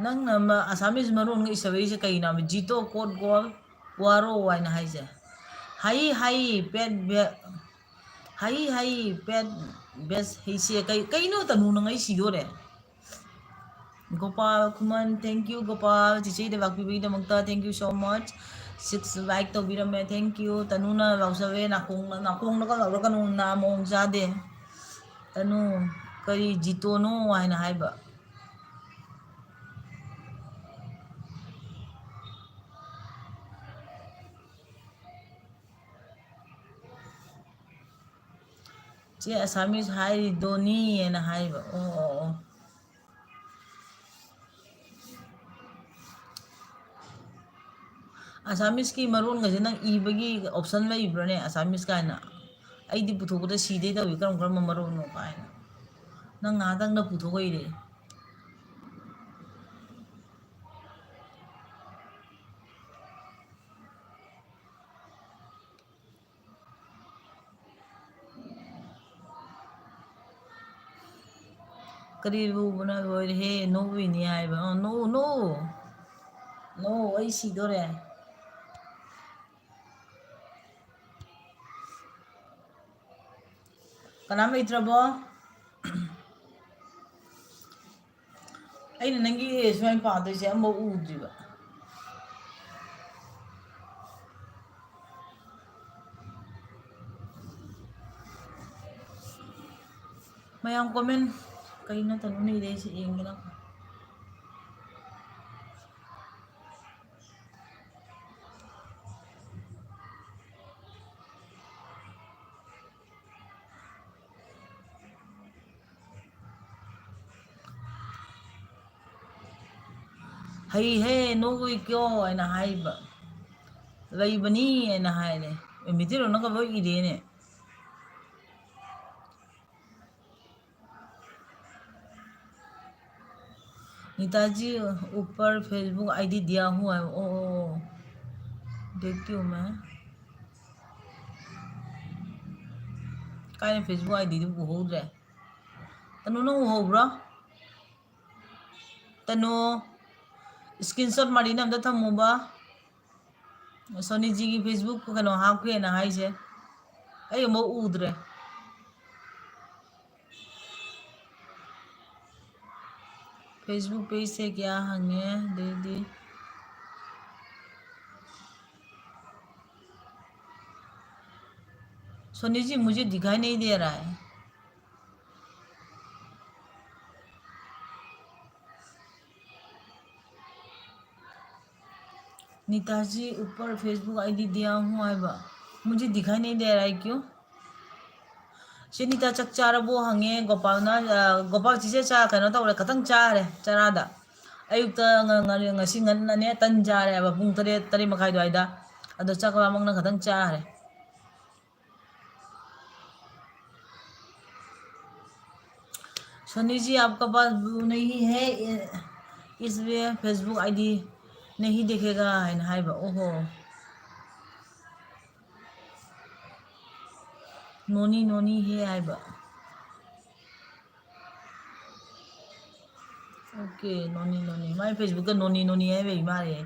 ꯅꯪꯅ ꯑꯃ ꯑꯁꯥꯃꯤꯁ ꯃꯔꯣꯟꯒ ꯏꯁꯜꯂꯛꯏꯁꯦ ꯀꯩꯅꯣ ꯍꯥꯏꯕ? ꯖꯤꯇꯣ ꯀꯣꯠ ꯒꯣꯜ ꯋꯥꯔꯣ ꯍꯥꯏꯅ ꯍꯥꯏꯁꯦ꯫ ꯍꯩ ꯍꯩ ꯄꯦꯠ ꯕꯦ-, ꯍꯩ ꯍꯩ ꯄꯦꯠ ꯕꯦꯁ ꯍꯩꯁꯦ ꯀꯩ-, ꯀꯩꯅꯣ ꯇꯅꯨ ꯅꯪ ꯑꯩ ꯁꯤꯗꯣꯔꯦ꯫ ꯒꯣꯄꯥꯜ ꯈꯨꯃꯟ, thank you Gopal, ꯆꯤꯆꯦꯒꯤꯗ ꯂꯥꯛꯄꯤꯕꯒꯤꯗꯃꯛꯇ thank you so much꯫ Six like ꯇꯧꯕꯤꯔꯝꯃꯦ, thank you꯫ ꯇꯅꯨꯅ ꯂꯥꯎꯖꯔꯦ, ꯅꯥꯀꯣꯡ-, ꯅꯥꯀꯣꯡꯗꯒ ꯂꯥꯎꯔꯛꯀꯅꯨ, ꯅꯥ ꯃꯑꯣꯡ ꯆꯥꯗꯦ꯫ ꯇꯅꯨ, ꯀꯔꯤ ꯖꯤꯇꯣꯅꯣ ꯍꯥꯏꯅ ꯍꯥꯏꯕ? ꯆꯦ ꯑꯁꯥꯃꯤꯁ ꯍꯥꯏꯔꯤꯗꯣꯅꯤ ꯍꯥꯏꯅ ꯍꯥꯏꯕ꯫ ꯑꯣ, ꯑꯣ, ꯑꯣ꯫ ꯑꯁꯥꯃꯤꯁꯀꯤ ꯃꯔꯣꯟꯒꯁꯦ ꯅꯪ ꯏꯕꯒꯤ option ꯂꯩꯕ꯭ꯔꯥꯅꯦ? ꯑꯁꯥꯃꯤꯁ ꯀꯥꯏꯅ꯫ ꯑꯩꯗꯤ ꯄꯨꯊꯣꯛꯄꯗ ꯁꯤꯗꯩ ꯇꯧꯏ, ꯀꯔꯝ ꯀꯔꯝꯕ ꯃꯔꯣꯟꯅꯣ ꯀꯥꯏꯅ꯫ ꯅꯪ ꯉꯥꯏꯍꯥꯛꯇꯪꯗ ꯄꯨꯊꯣꯛꯑꯣꯏꯔꯦ꯫ ꯀꯔꯤ ꯂꯨꯕꯅ ꯂꯣꯏꯔꯦꯍꯦ, ꯅꯣꯛꯎꯏꯅꯦ ꯍꯥꯏꯕ꯫ ꯑ, ꯅꯣꯛꯎ, ꯅꯣꯛꯎ꯫ ꯅꯣꯛꯎ, ꯑꯩ ꯁꯤꯗꯣꯔꯦ꯫ ꯀꯅꯥꯝ ꯂꯩꯇ꯭ꯔꯕꯣ? ꯑꯩꯅ ꯅꯪꯒꯤ ꯁꯨꯃꯥꯏꯅ ꯄꯥꯗꯣꯏꯁꯦ ꯑꯃꯐꯥꯎ ꯎꯗ꯭ꯔꯤꯕ꯫ ꯃꯌꯥꯝ comment ꯀꯩꯅꯣ ꯇꯧꯅꯤꯡꯉꯤꯗꯤ ꯑꯩꯁꯦ ꯌꯦꯡꯒꯦ ꯅꯪ꯫ ꯍꯩꯍꯦ, ꯅꯣꯛꯎꯏ ꯀ꯭ꯌꯣ ꯍꯥꯏꯅ ꯍꯥꯏꯕ꯫ ꯂꯩꯕꯅꯤ ꯍꯥꯏꯅ ꯍꯥꯏꯔꯦ꯫ ꯑꯦ, ꯃꯤꯇꯩꯂꯣꯟꯅꯒ ꯂꯣꯏ ꯏꯔꯦꯅꯦ꯫ नीताजी ऊपर Facebook आईडी दिया हुआ है। ओ, ओ, ओ। देखती हूँ मैं। ꯀꯥꯏꯅ Facebook ꯑꯥꯏ ꯗꯤꯗꯨ ꯎꯍꯧꯗ꯭ꯔꯦ꯫ ꯇꯅꯨ, ꯅꯪ ꯎꯍꯧꯕ꯭ꯔꯣ? ꯇꯅꯨ, screenshot ꯃꯔꯤꯅ ꯑꯝꯇ ꯊꯝꯃꯨꯕ꯫ ꯁꯣꯅꯤꯖꯤꯒꯤ Facebook ꯀꯩꯅꯣ ꯍꯥꯞꯈ꯭ꯔꯦꯅ ꯍꯥꯏꯁꯦ꯫ ꯑꯩ ꯑꯃꯨꯛ ꯎꯗ꯭ꯔꯦ꯫ Facebook page से क्या ꯍꯪꯉꯦ, ꯑꯗꯩꯗꯤ सोनी जी, मुझे दिखाई नहीं दे रहा है। नीताजी, ऊपर Facebook आईडी दिया हूँ ꯍꯥꯏꯕ, मुझे दिखाई नहीं दे रहा है क्यों? ꯆꯦ ꯅꯤꯇꯥ ꯆꯥꯛ ꯆꯥꯔꯕꯣ ꯍꯪꯉꯦ꯫ ꯒꯣꯄꯥꯜꯅ, ꯑ, ꯒꯣꯄꯥꯜ ꯆꯤꯆꯦ ꯆꯥ ꯀꯩꯅꯣ ꯇꯧꯔꯦ, ꯈꯇꯪ ꯆꯥꯔꯦ ꯆꯔꯥꯗ꯫ ꯑꯌꯨꯛꯇ ꯉ-, ꯉ-, ꯉꯁꯤ ꯉꯟꯅꯅꯦ ꯇꯟ ꯆꯥꯔꯦꯕ, ꯄꯨꯡ ꯇꯔꯦꯠ, ꯇꯔꯦꯠ ꯃꯈꯥꯏ ꯑꯗꯨꯋꯥꯏꯗ꯫ ꯑꯗꯣ ꯆꯥꯛ ꯂꯥꯝꯃꯛꯅ ꯈꯇꯪ ꯆꯥꯔꯦ꯫ सोनी जी, आपका पास नहीं है, इसलिए Facebook ID नहीं देखेगा ꯍꯥꯏꯅ ꯍꯥꯏꯕ꯫ ꯑꯣꯍꯣ꯫ ꯅꯣꯅꯤ ꯅꯣꯅꯤ ꯍꯦ ꯍꯥꯏꯕ꯫ ꯑꯣꯀꯦ, ꯅꯣꯅꯤ ꯅꯣꯅꯤ꯫ ꯃꯥꯏ Facebookꯇ ꯅꯣꯅꯤ ꯅꯣꯅꯤ ꯍꯥꯏꯕ ꯏꯃꯥꯔꯦ꯫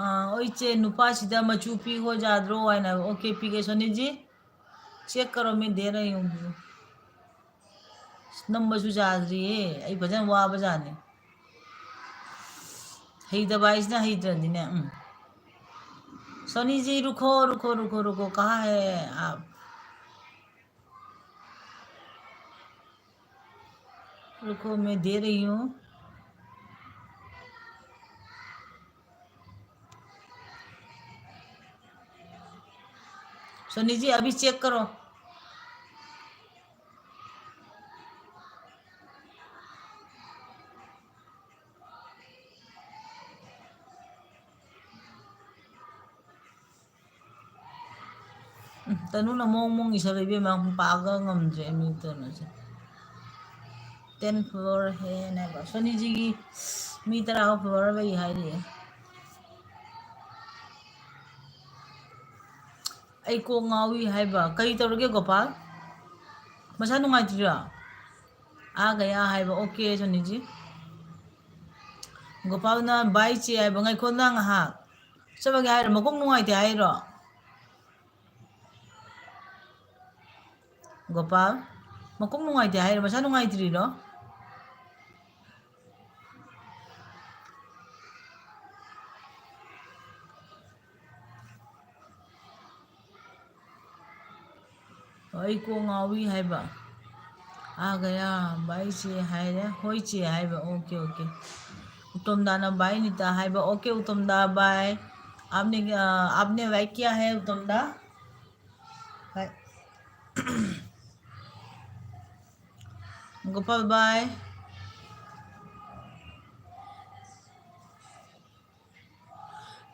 ꯑꯥ, ꯍꯣꯏ ꯏꯆꯦ, ꯅꯨꯄꯥꯁꯤꯗ ꯃꯆꯨ ꯄꯤꯈꯣ ꯌꯥꯗ꯭ꯔꯣ ꯍꯥꯏꯅ꯫ ꯑꯣꯀꯦ, ꯄꯤꯒꯦ꯫ सोनी जी, चेक करो, मैं दे रही हूँ꯫ ꯅꯝꯕꯁꯨ ꯌꯥꯗ꯭ꯔꯤꯌꯦ, ꯑꯩ ꯐꯖꯅ ꯋꯥꯕ ꯖꯥꯠꯅꯤ꯫ ꯍꯩꯇꯕ ꯍꯥꯏꯁꯤꯅ ꯍꯩꯇ꯭ꯔꯗꯤꯅꯦ꯫ ꯎꯝ꯫ सोनी जी, रुको, रुको, रुको, रुको, कहाँ है आप? रुको, मैं दे रही हूँ। सोनी जी, अभी चेक करो। ꯎꯝ, ꯇꯅꯨꯅ ꯃꯑꯣꯡ ꯃꯑꯣꯡ ꯏꯁꯜꯂꯦ ꯏꯕꯦꯝꯃ, ꯄꯥꯕ ꯉꯝꯗ꯭ꯔꯦ ꯃꯤ ꯇꯅꯨꯁꯦ꯫ ꯇꯦꯟ ꯐ꯭ꯂꯣꯔ ꯍꯦꯟ ꯍꯥꯏꯕ꯫ ꯁꯣꯅꯤꯖꯤꯒꯤ ꯃꯤ ꯇꯔꯥ ꯐ꯭ꯂꯣꯔ ꯂꯩ ꯍꯥꯏꯔꯤꯌꯦ꯫ ꯑꯩ ꯀꯣꯛ ꯉꯥꯎꯏ ꯍꯥꯏꯕ꯫ ꯀꯔꯤ ꯇꯧꯔꯒꯦ ꯒꯣꯄꯥꯜ? ꯃꯁꯥ ꯅꯨꯡꯉꯥꯏꯇ꯭ꯔꯤꯔꯣ? ꯑꯥ ꯒꯌꯥ ꯍꯥꯏꯕ꯫ ꯑꯣꯀꯦ, ꯁꯣꯅꯤꯖꯤ꯫ ꯒꯣꯄꯥꯜꯅ ꯕꯥꯏ ꯆꯦ ꯍꯥꯏꯕ꯫ ꯉꯥꯏꯈꯣ, ꯅꯪ ꯉꯥꯏꯍꯥꯛ꯫ ꯆꯠꯂꯒꯦ ꯍꯥꯏꯔꯣ? ꯃꯀꯣꯛ ꯅꯨꯡꯉꯥꯏꯇꯦ ꯍꯥꯏꯔꯣ? ꯒꯣꯄꯥꯜ, ꯃꯀꯣꯛ ꯅꯨꯡꯉꯥꯏꯇꯦ ꯍꯥꯏꯔꯣ? ꯃꯁꯥ ꯅꯨꯡꯉꯥꯏꯇ꯭ꯔꯤꯔꯣ? ꯑꯩ ꯀꯣꯛ ꯉꯥꯎꯏ ꯍꯥꯏꯕ꯫ आ गया भाई चे ꯍꯥꯏꯔꯦ꯫ ꯍꯣꯏ ꯆꯦ ꯍꯥꯏꯕ꯫ OK, OK꯫ ꯎꯇꯝꯗꯥꯅ bye ꯅꯤꯇꯥ ꯍꯥꯏꯕ꯫ OK ꯎꯇꯝꯗꯥ, bye꯫ आपने, आपने bye किया है उतमदा? Bye। Gopal, bye।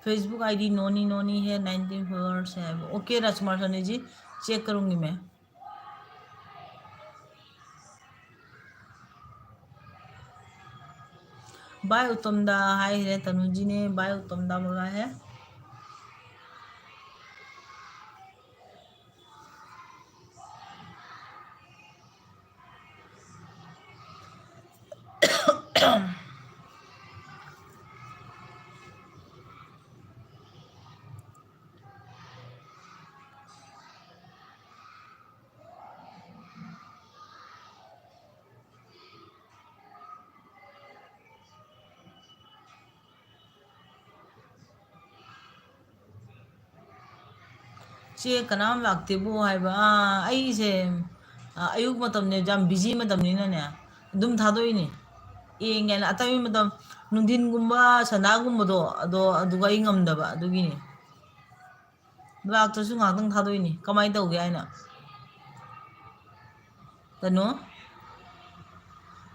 Facebook ID नोनी नोनी है, नाइनटीन फॉलोअर्स है। OK राजकुमार सोनी जी, चेक करूँगी मैं। Bye ꯎꯇꯝꯗꯥ ꯍꯥꯏꯈ꯭ꯔꯦ, ꯇꯅꯨꯖꯤꯅꯦ bye ꯎꯇꯝꯗꯥ ꯕꯣꯂꯥ ꯍꯦ꯫ ꯆꯦ ꯀꯅꯥꯝ ꯂꯥꯛꯇꯦꯕꯨ ꯍꯥꯏꯕ꯫ ꯑꯥ, ꯑꯩꯁꯦ, ꯑꯥ, ꯑꯌꯨꯛ ꯃꯇꯝꯅꯦ, ꯌꯥꯝ ꯕꯤꯖꯤ ꯃꯇꯝꯅꯤꯅꯅꯦ, ꯑꯗꯨꯝ ꯊꯥꯗꯣꯛꯏꯅꯦ꯫ ꯌꯦꯡꯒꯦꯅ ꯑꯇꯩ ꯃꯇꯝ, ꯅꯨꯡꯊꯤꯟꯒꯨꯝꯕ, ꯁꯟꯗꯥꯒꯨꯝꯕꯗꯣ, ꯑꯗꯣ, ꯑꯗꯨꯒ ꯑꯩ ꯉꯝꯗꯕ, ꯑꯗꯨꯒꯤꯅꯦ꯫ ꯂꯥꯛꯇ꯭ꯔꯁꯨ ꯉꯥꯏꯍꯥꯛꯇꯪ ꯊꯥꯗꯣꯛꯏꯅꯦ꯫ ꯀꯃꯥꯏꯅ ꯇꯧꯒꯦ ꯍꯥꯏꯅ? ꯀꯩꯅꯣ?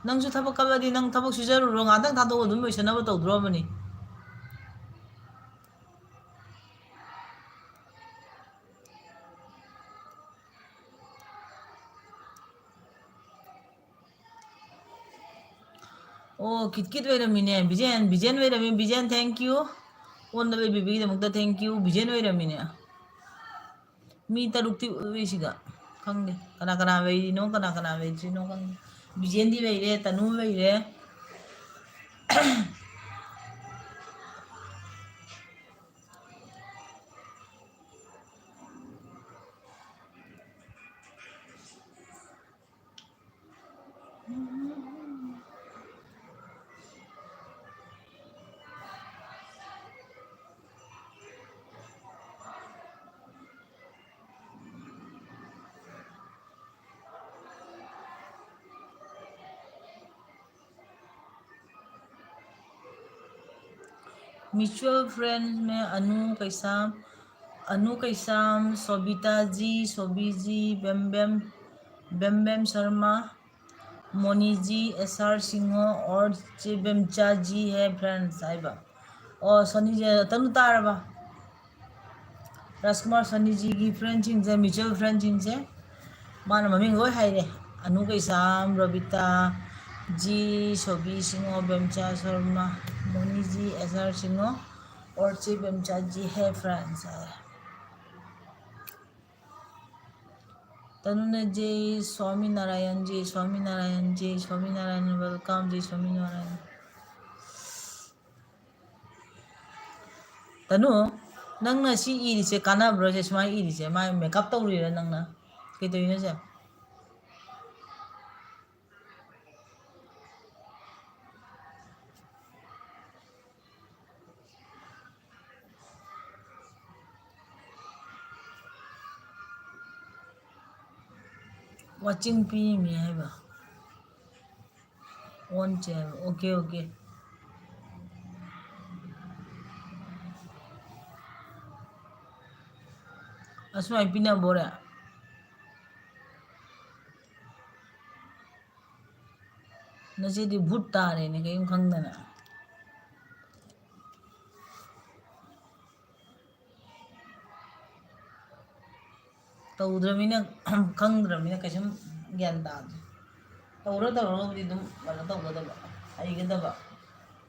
ꯅꯪꯁꯨ ꯊꯕꯛ ꯀꯜꯂꯗꯤ ꯅꯪ ꯊꯕꯛ ꯁꯨꯖꯔꯨꯔꯣ, ꯉꯥꯛꯇꯪ ꯊꯥꯗꯣꯛꯑꯣ, ꯑꯗꯨꯝ ꯂꯣꯏꯁꯟꯅꯕ ꯇꯧꯗ꯭ꯔꯣꯕꯅꯤ꯫ ꯑꯣ, ꯀꯤꯠ ꯀꯤꯠ ꯑꯣꯏꯔꯝꯃꯤꯅꯦ꯫ ꯕꯤꯖꯦꯟ, ꯕꯤꯖꯦꯟ ꯑꯣꯏꯔꯝꯃꯤ꯫ ꯕꯤꯖꯦꯟ, thank you꯫ ꯑꯣꯟꯗ ꯂꯩꯕꯤꯕꯒꯤꯗꯃꯛꯇ thank you꯫ ꯕꯤꯖꯦꯟ ꯑꯣꯏꯔꯝꯃꯤꯅꯦ꯫ ꯃꯤ ꯇꯔꯨꯛꯇꯤ ꯎꯏ ꯁꯤꯗ꯫ ꯈꯪꯗꯦ ꯀꯅꯥ ꯀꯅꯥ ꯂꯩꯔꯤꯅꯣ, ꯀꯅꯥ ꯀꯅꯥ ꯂꯩꯇ꯭ꯔꯤꯅꯣ ꯈꯪꯗꯦ꯫ ꯕꯤꯖꯦꯟꯗꯤ ꯂꯩꯔꯦ, ꯇꯅꯨ ꯂꯩꯔꯦ꯫ Mutual friends में अनु कैसाम, अनु कैसाम, सोबिता जी, सोबी जी, बेम बेम, बेम बेम शर्मा, मोनी जी, एस आर सिंह और चे बेमचा जी है friends ꯍꯥꯏꯕ꯫ ꯑꯣ, ꯁꯣꯅꯤꯁꯦ ꯇꯅꯨ ꯇꯥꯔꯕ? ꯔꯥꯖꯀꯨꯃꯥꯔ ꯁꯣꯅꯤꯖꯤꯒꯤ friendꯁꯤꯡꯁꯦ, mutual friendꯁꯤꯡꯁꯦ, ꯃꯥꯅ ꯃꯃꯤꯡ ꯂꯣꯏ ꯍꯥꯏꯔꯦ꯫ ꯑꯅꯨ ꯀꯩꯁꯥꯝ, ꯔꯣꯕꯤꯇꯥ ꯖꯤ, ꯁꯣꯕꯤ ꯁꯤꯡꯍ, ꯕꯦꯝꯆꯥ ꯁꯔꯃ, ꯃꯣꯅꯤ ꯖꯤ, ꯑꯦꯁ ꯑꯥꯔ ꯁꯤꯡꯍ, और चे बेमचा जी है friends ꯍꯥꯏꯔꯦ꯫ तनु ने जय स्वामी नारायण जी, स्वामी नारायण जी, स्वामी नारायण welcome जी, स्वामी नारायण। ꯇꯅꯨ, ꯅꯪꯅ ꯁꯤ ꯏꯔꯤꯁꯦ ꯀꯥꯟꯅꯕ꯭ꯔꯣ? ꯁꯦ ꯁꯨꯃꯥꯏꯅ ꯏꯔꯤꯁꯦ, ꯃꯥꯏ makeup ꯇꯧꯔꯤꯔꯥ ꯅꯪꯅ? ꯀꯩꯗꯧꯔꯤꯅꯣ ꯁꯦ? ꯋꯥꯆꯤꯡ ꯄꯤꯔꯤꯃꯤ ꯍꯥꯏꯕ꯫ ꯑꯣꯟ ꯆꯦꯜ, OK, OK꯫ ꯑꯁꯨꯃꯥꯏꯅ ꯄꯤꯅꯕ ꯑꯣꯏꯔꯦ꯫ ꯅꯆꯦꯗꯤ ꯚꯨꯠ ꯇꯥꯔꯦꯅꯦ ꯀꯔꯤꯝ ꯈꯪꯗꯅ꯫ ꯇꯧꯗ꯭ꯔꯃꯤꯅ, ꯈꯪꯗ꯭ꯔꯃꯤꯅ ꯀꯩꯁꯨꯝ ꯒ꯭ꯌꯥꯟ ꯇꯥꯗ꯭ꯔꯦ꯫ ꯇꯧꯔ ꯇꯧꯔꯒꯕꯨꯗꯤ ꯑꯗꯨꯝ ꯀꯩꯅꯣ ꯇꯧꯒꯗꯕ, ꯍꯩꯒꯗꯕ꯫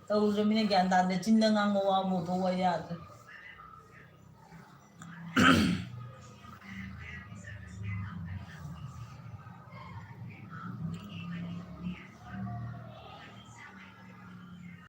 ꯇꯧꯗ꯭ꯔꯃꯤꯅ ꯒ꯭ꯌꯥꯟ ꯇꯥꯗ꯭ꯔꯦ꯫ ꯆꯤꯟꯗ ꯉꯥꯡꯕ ꯋꯥꯕꯨ ꯊꯣꯛꯑꯣ ꯌꯥꯗ꯭ꯔꯦ꯫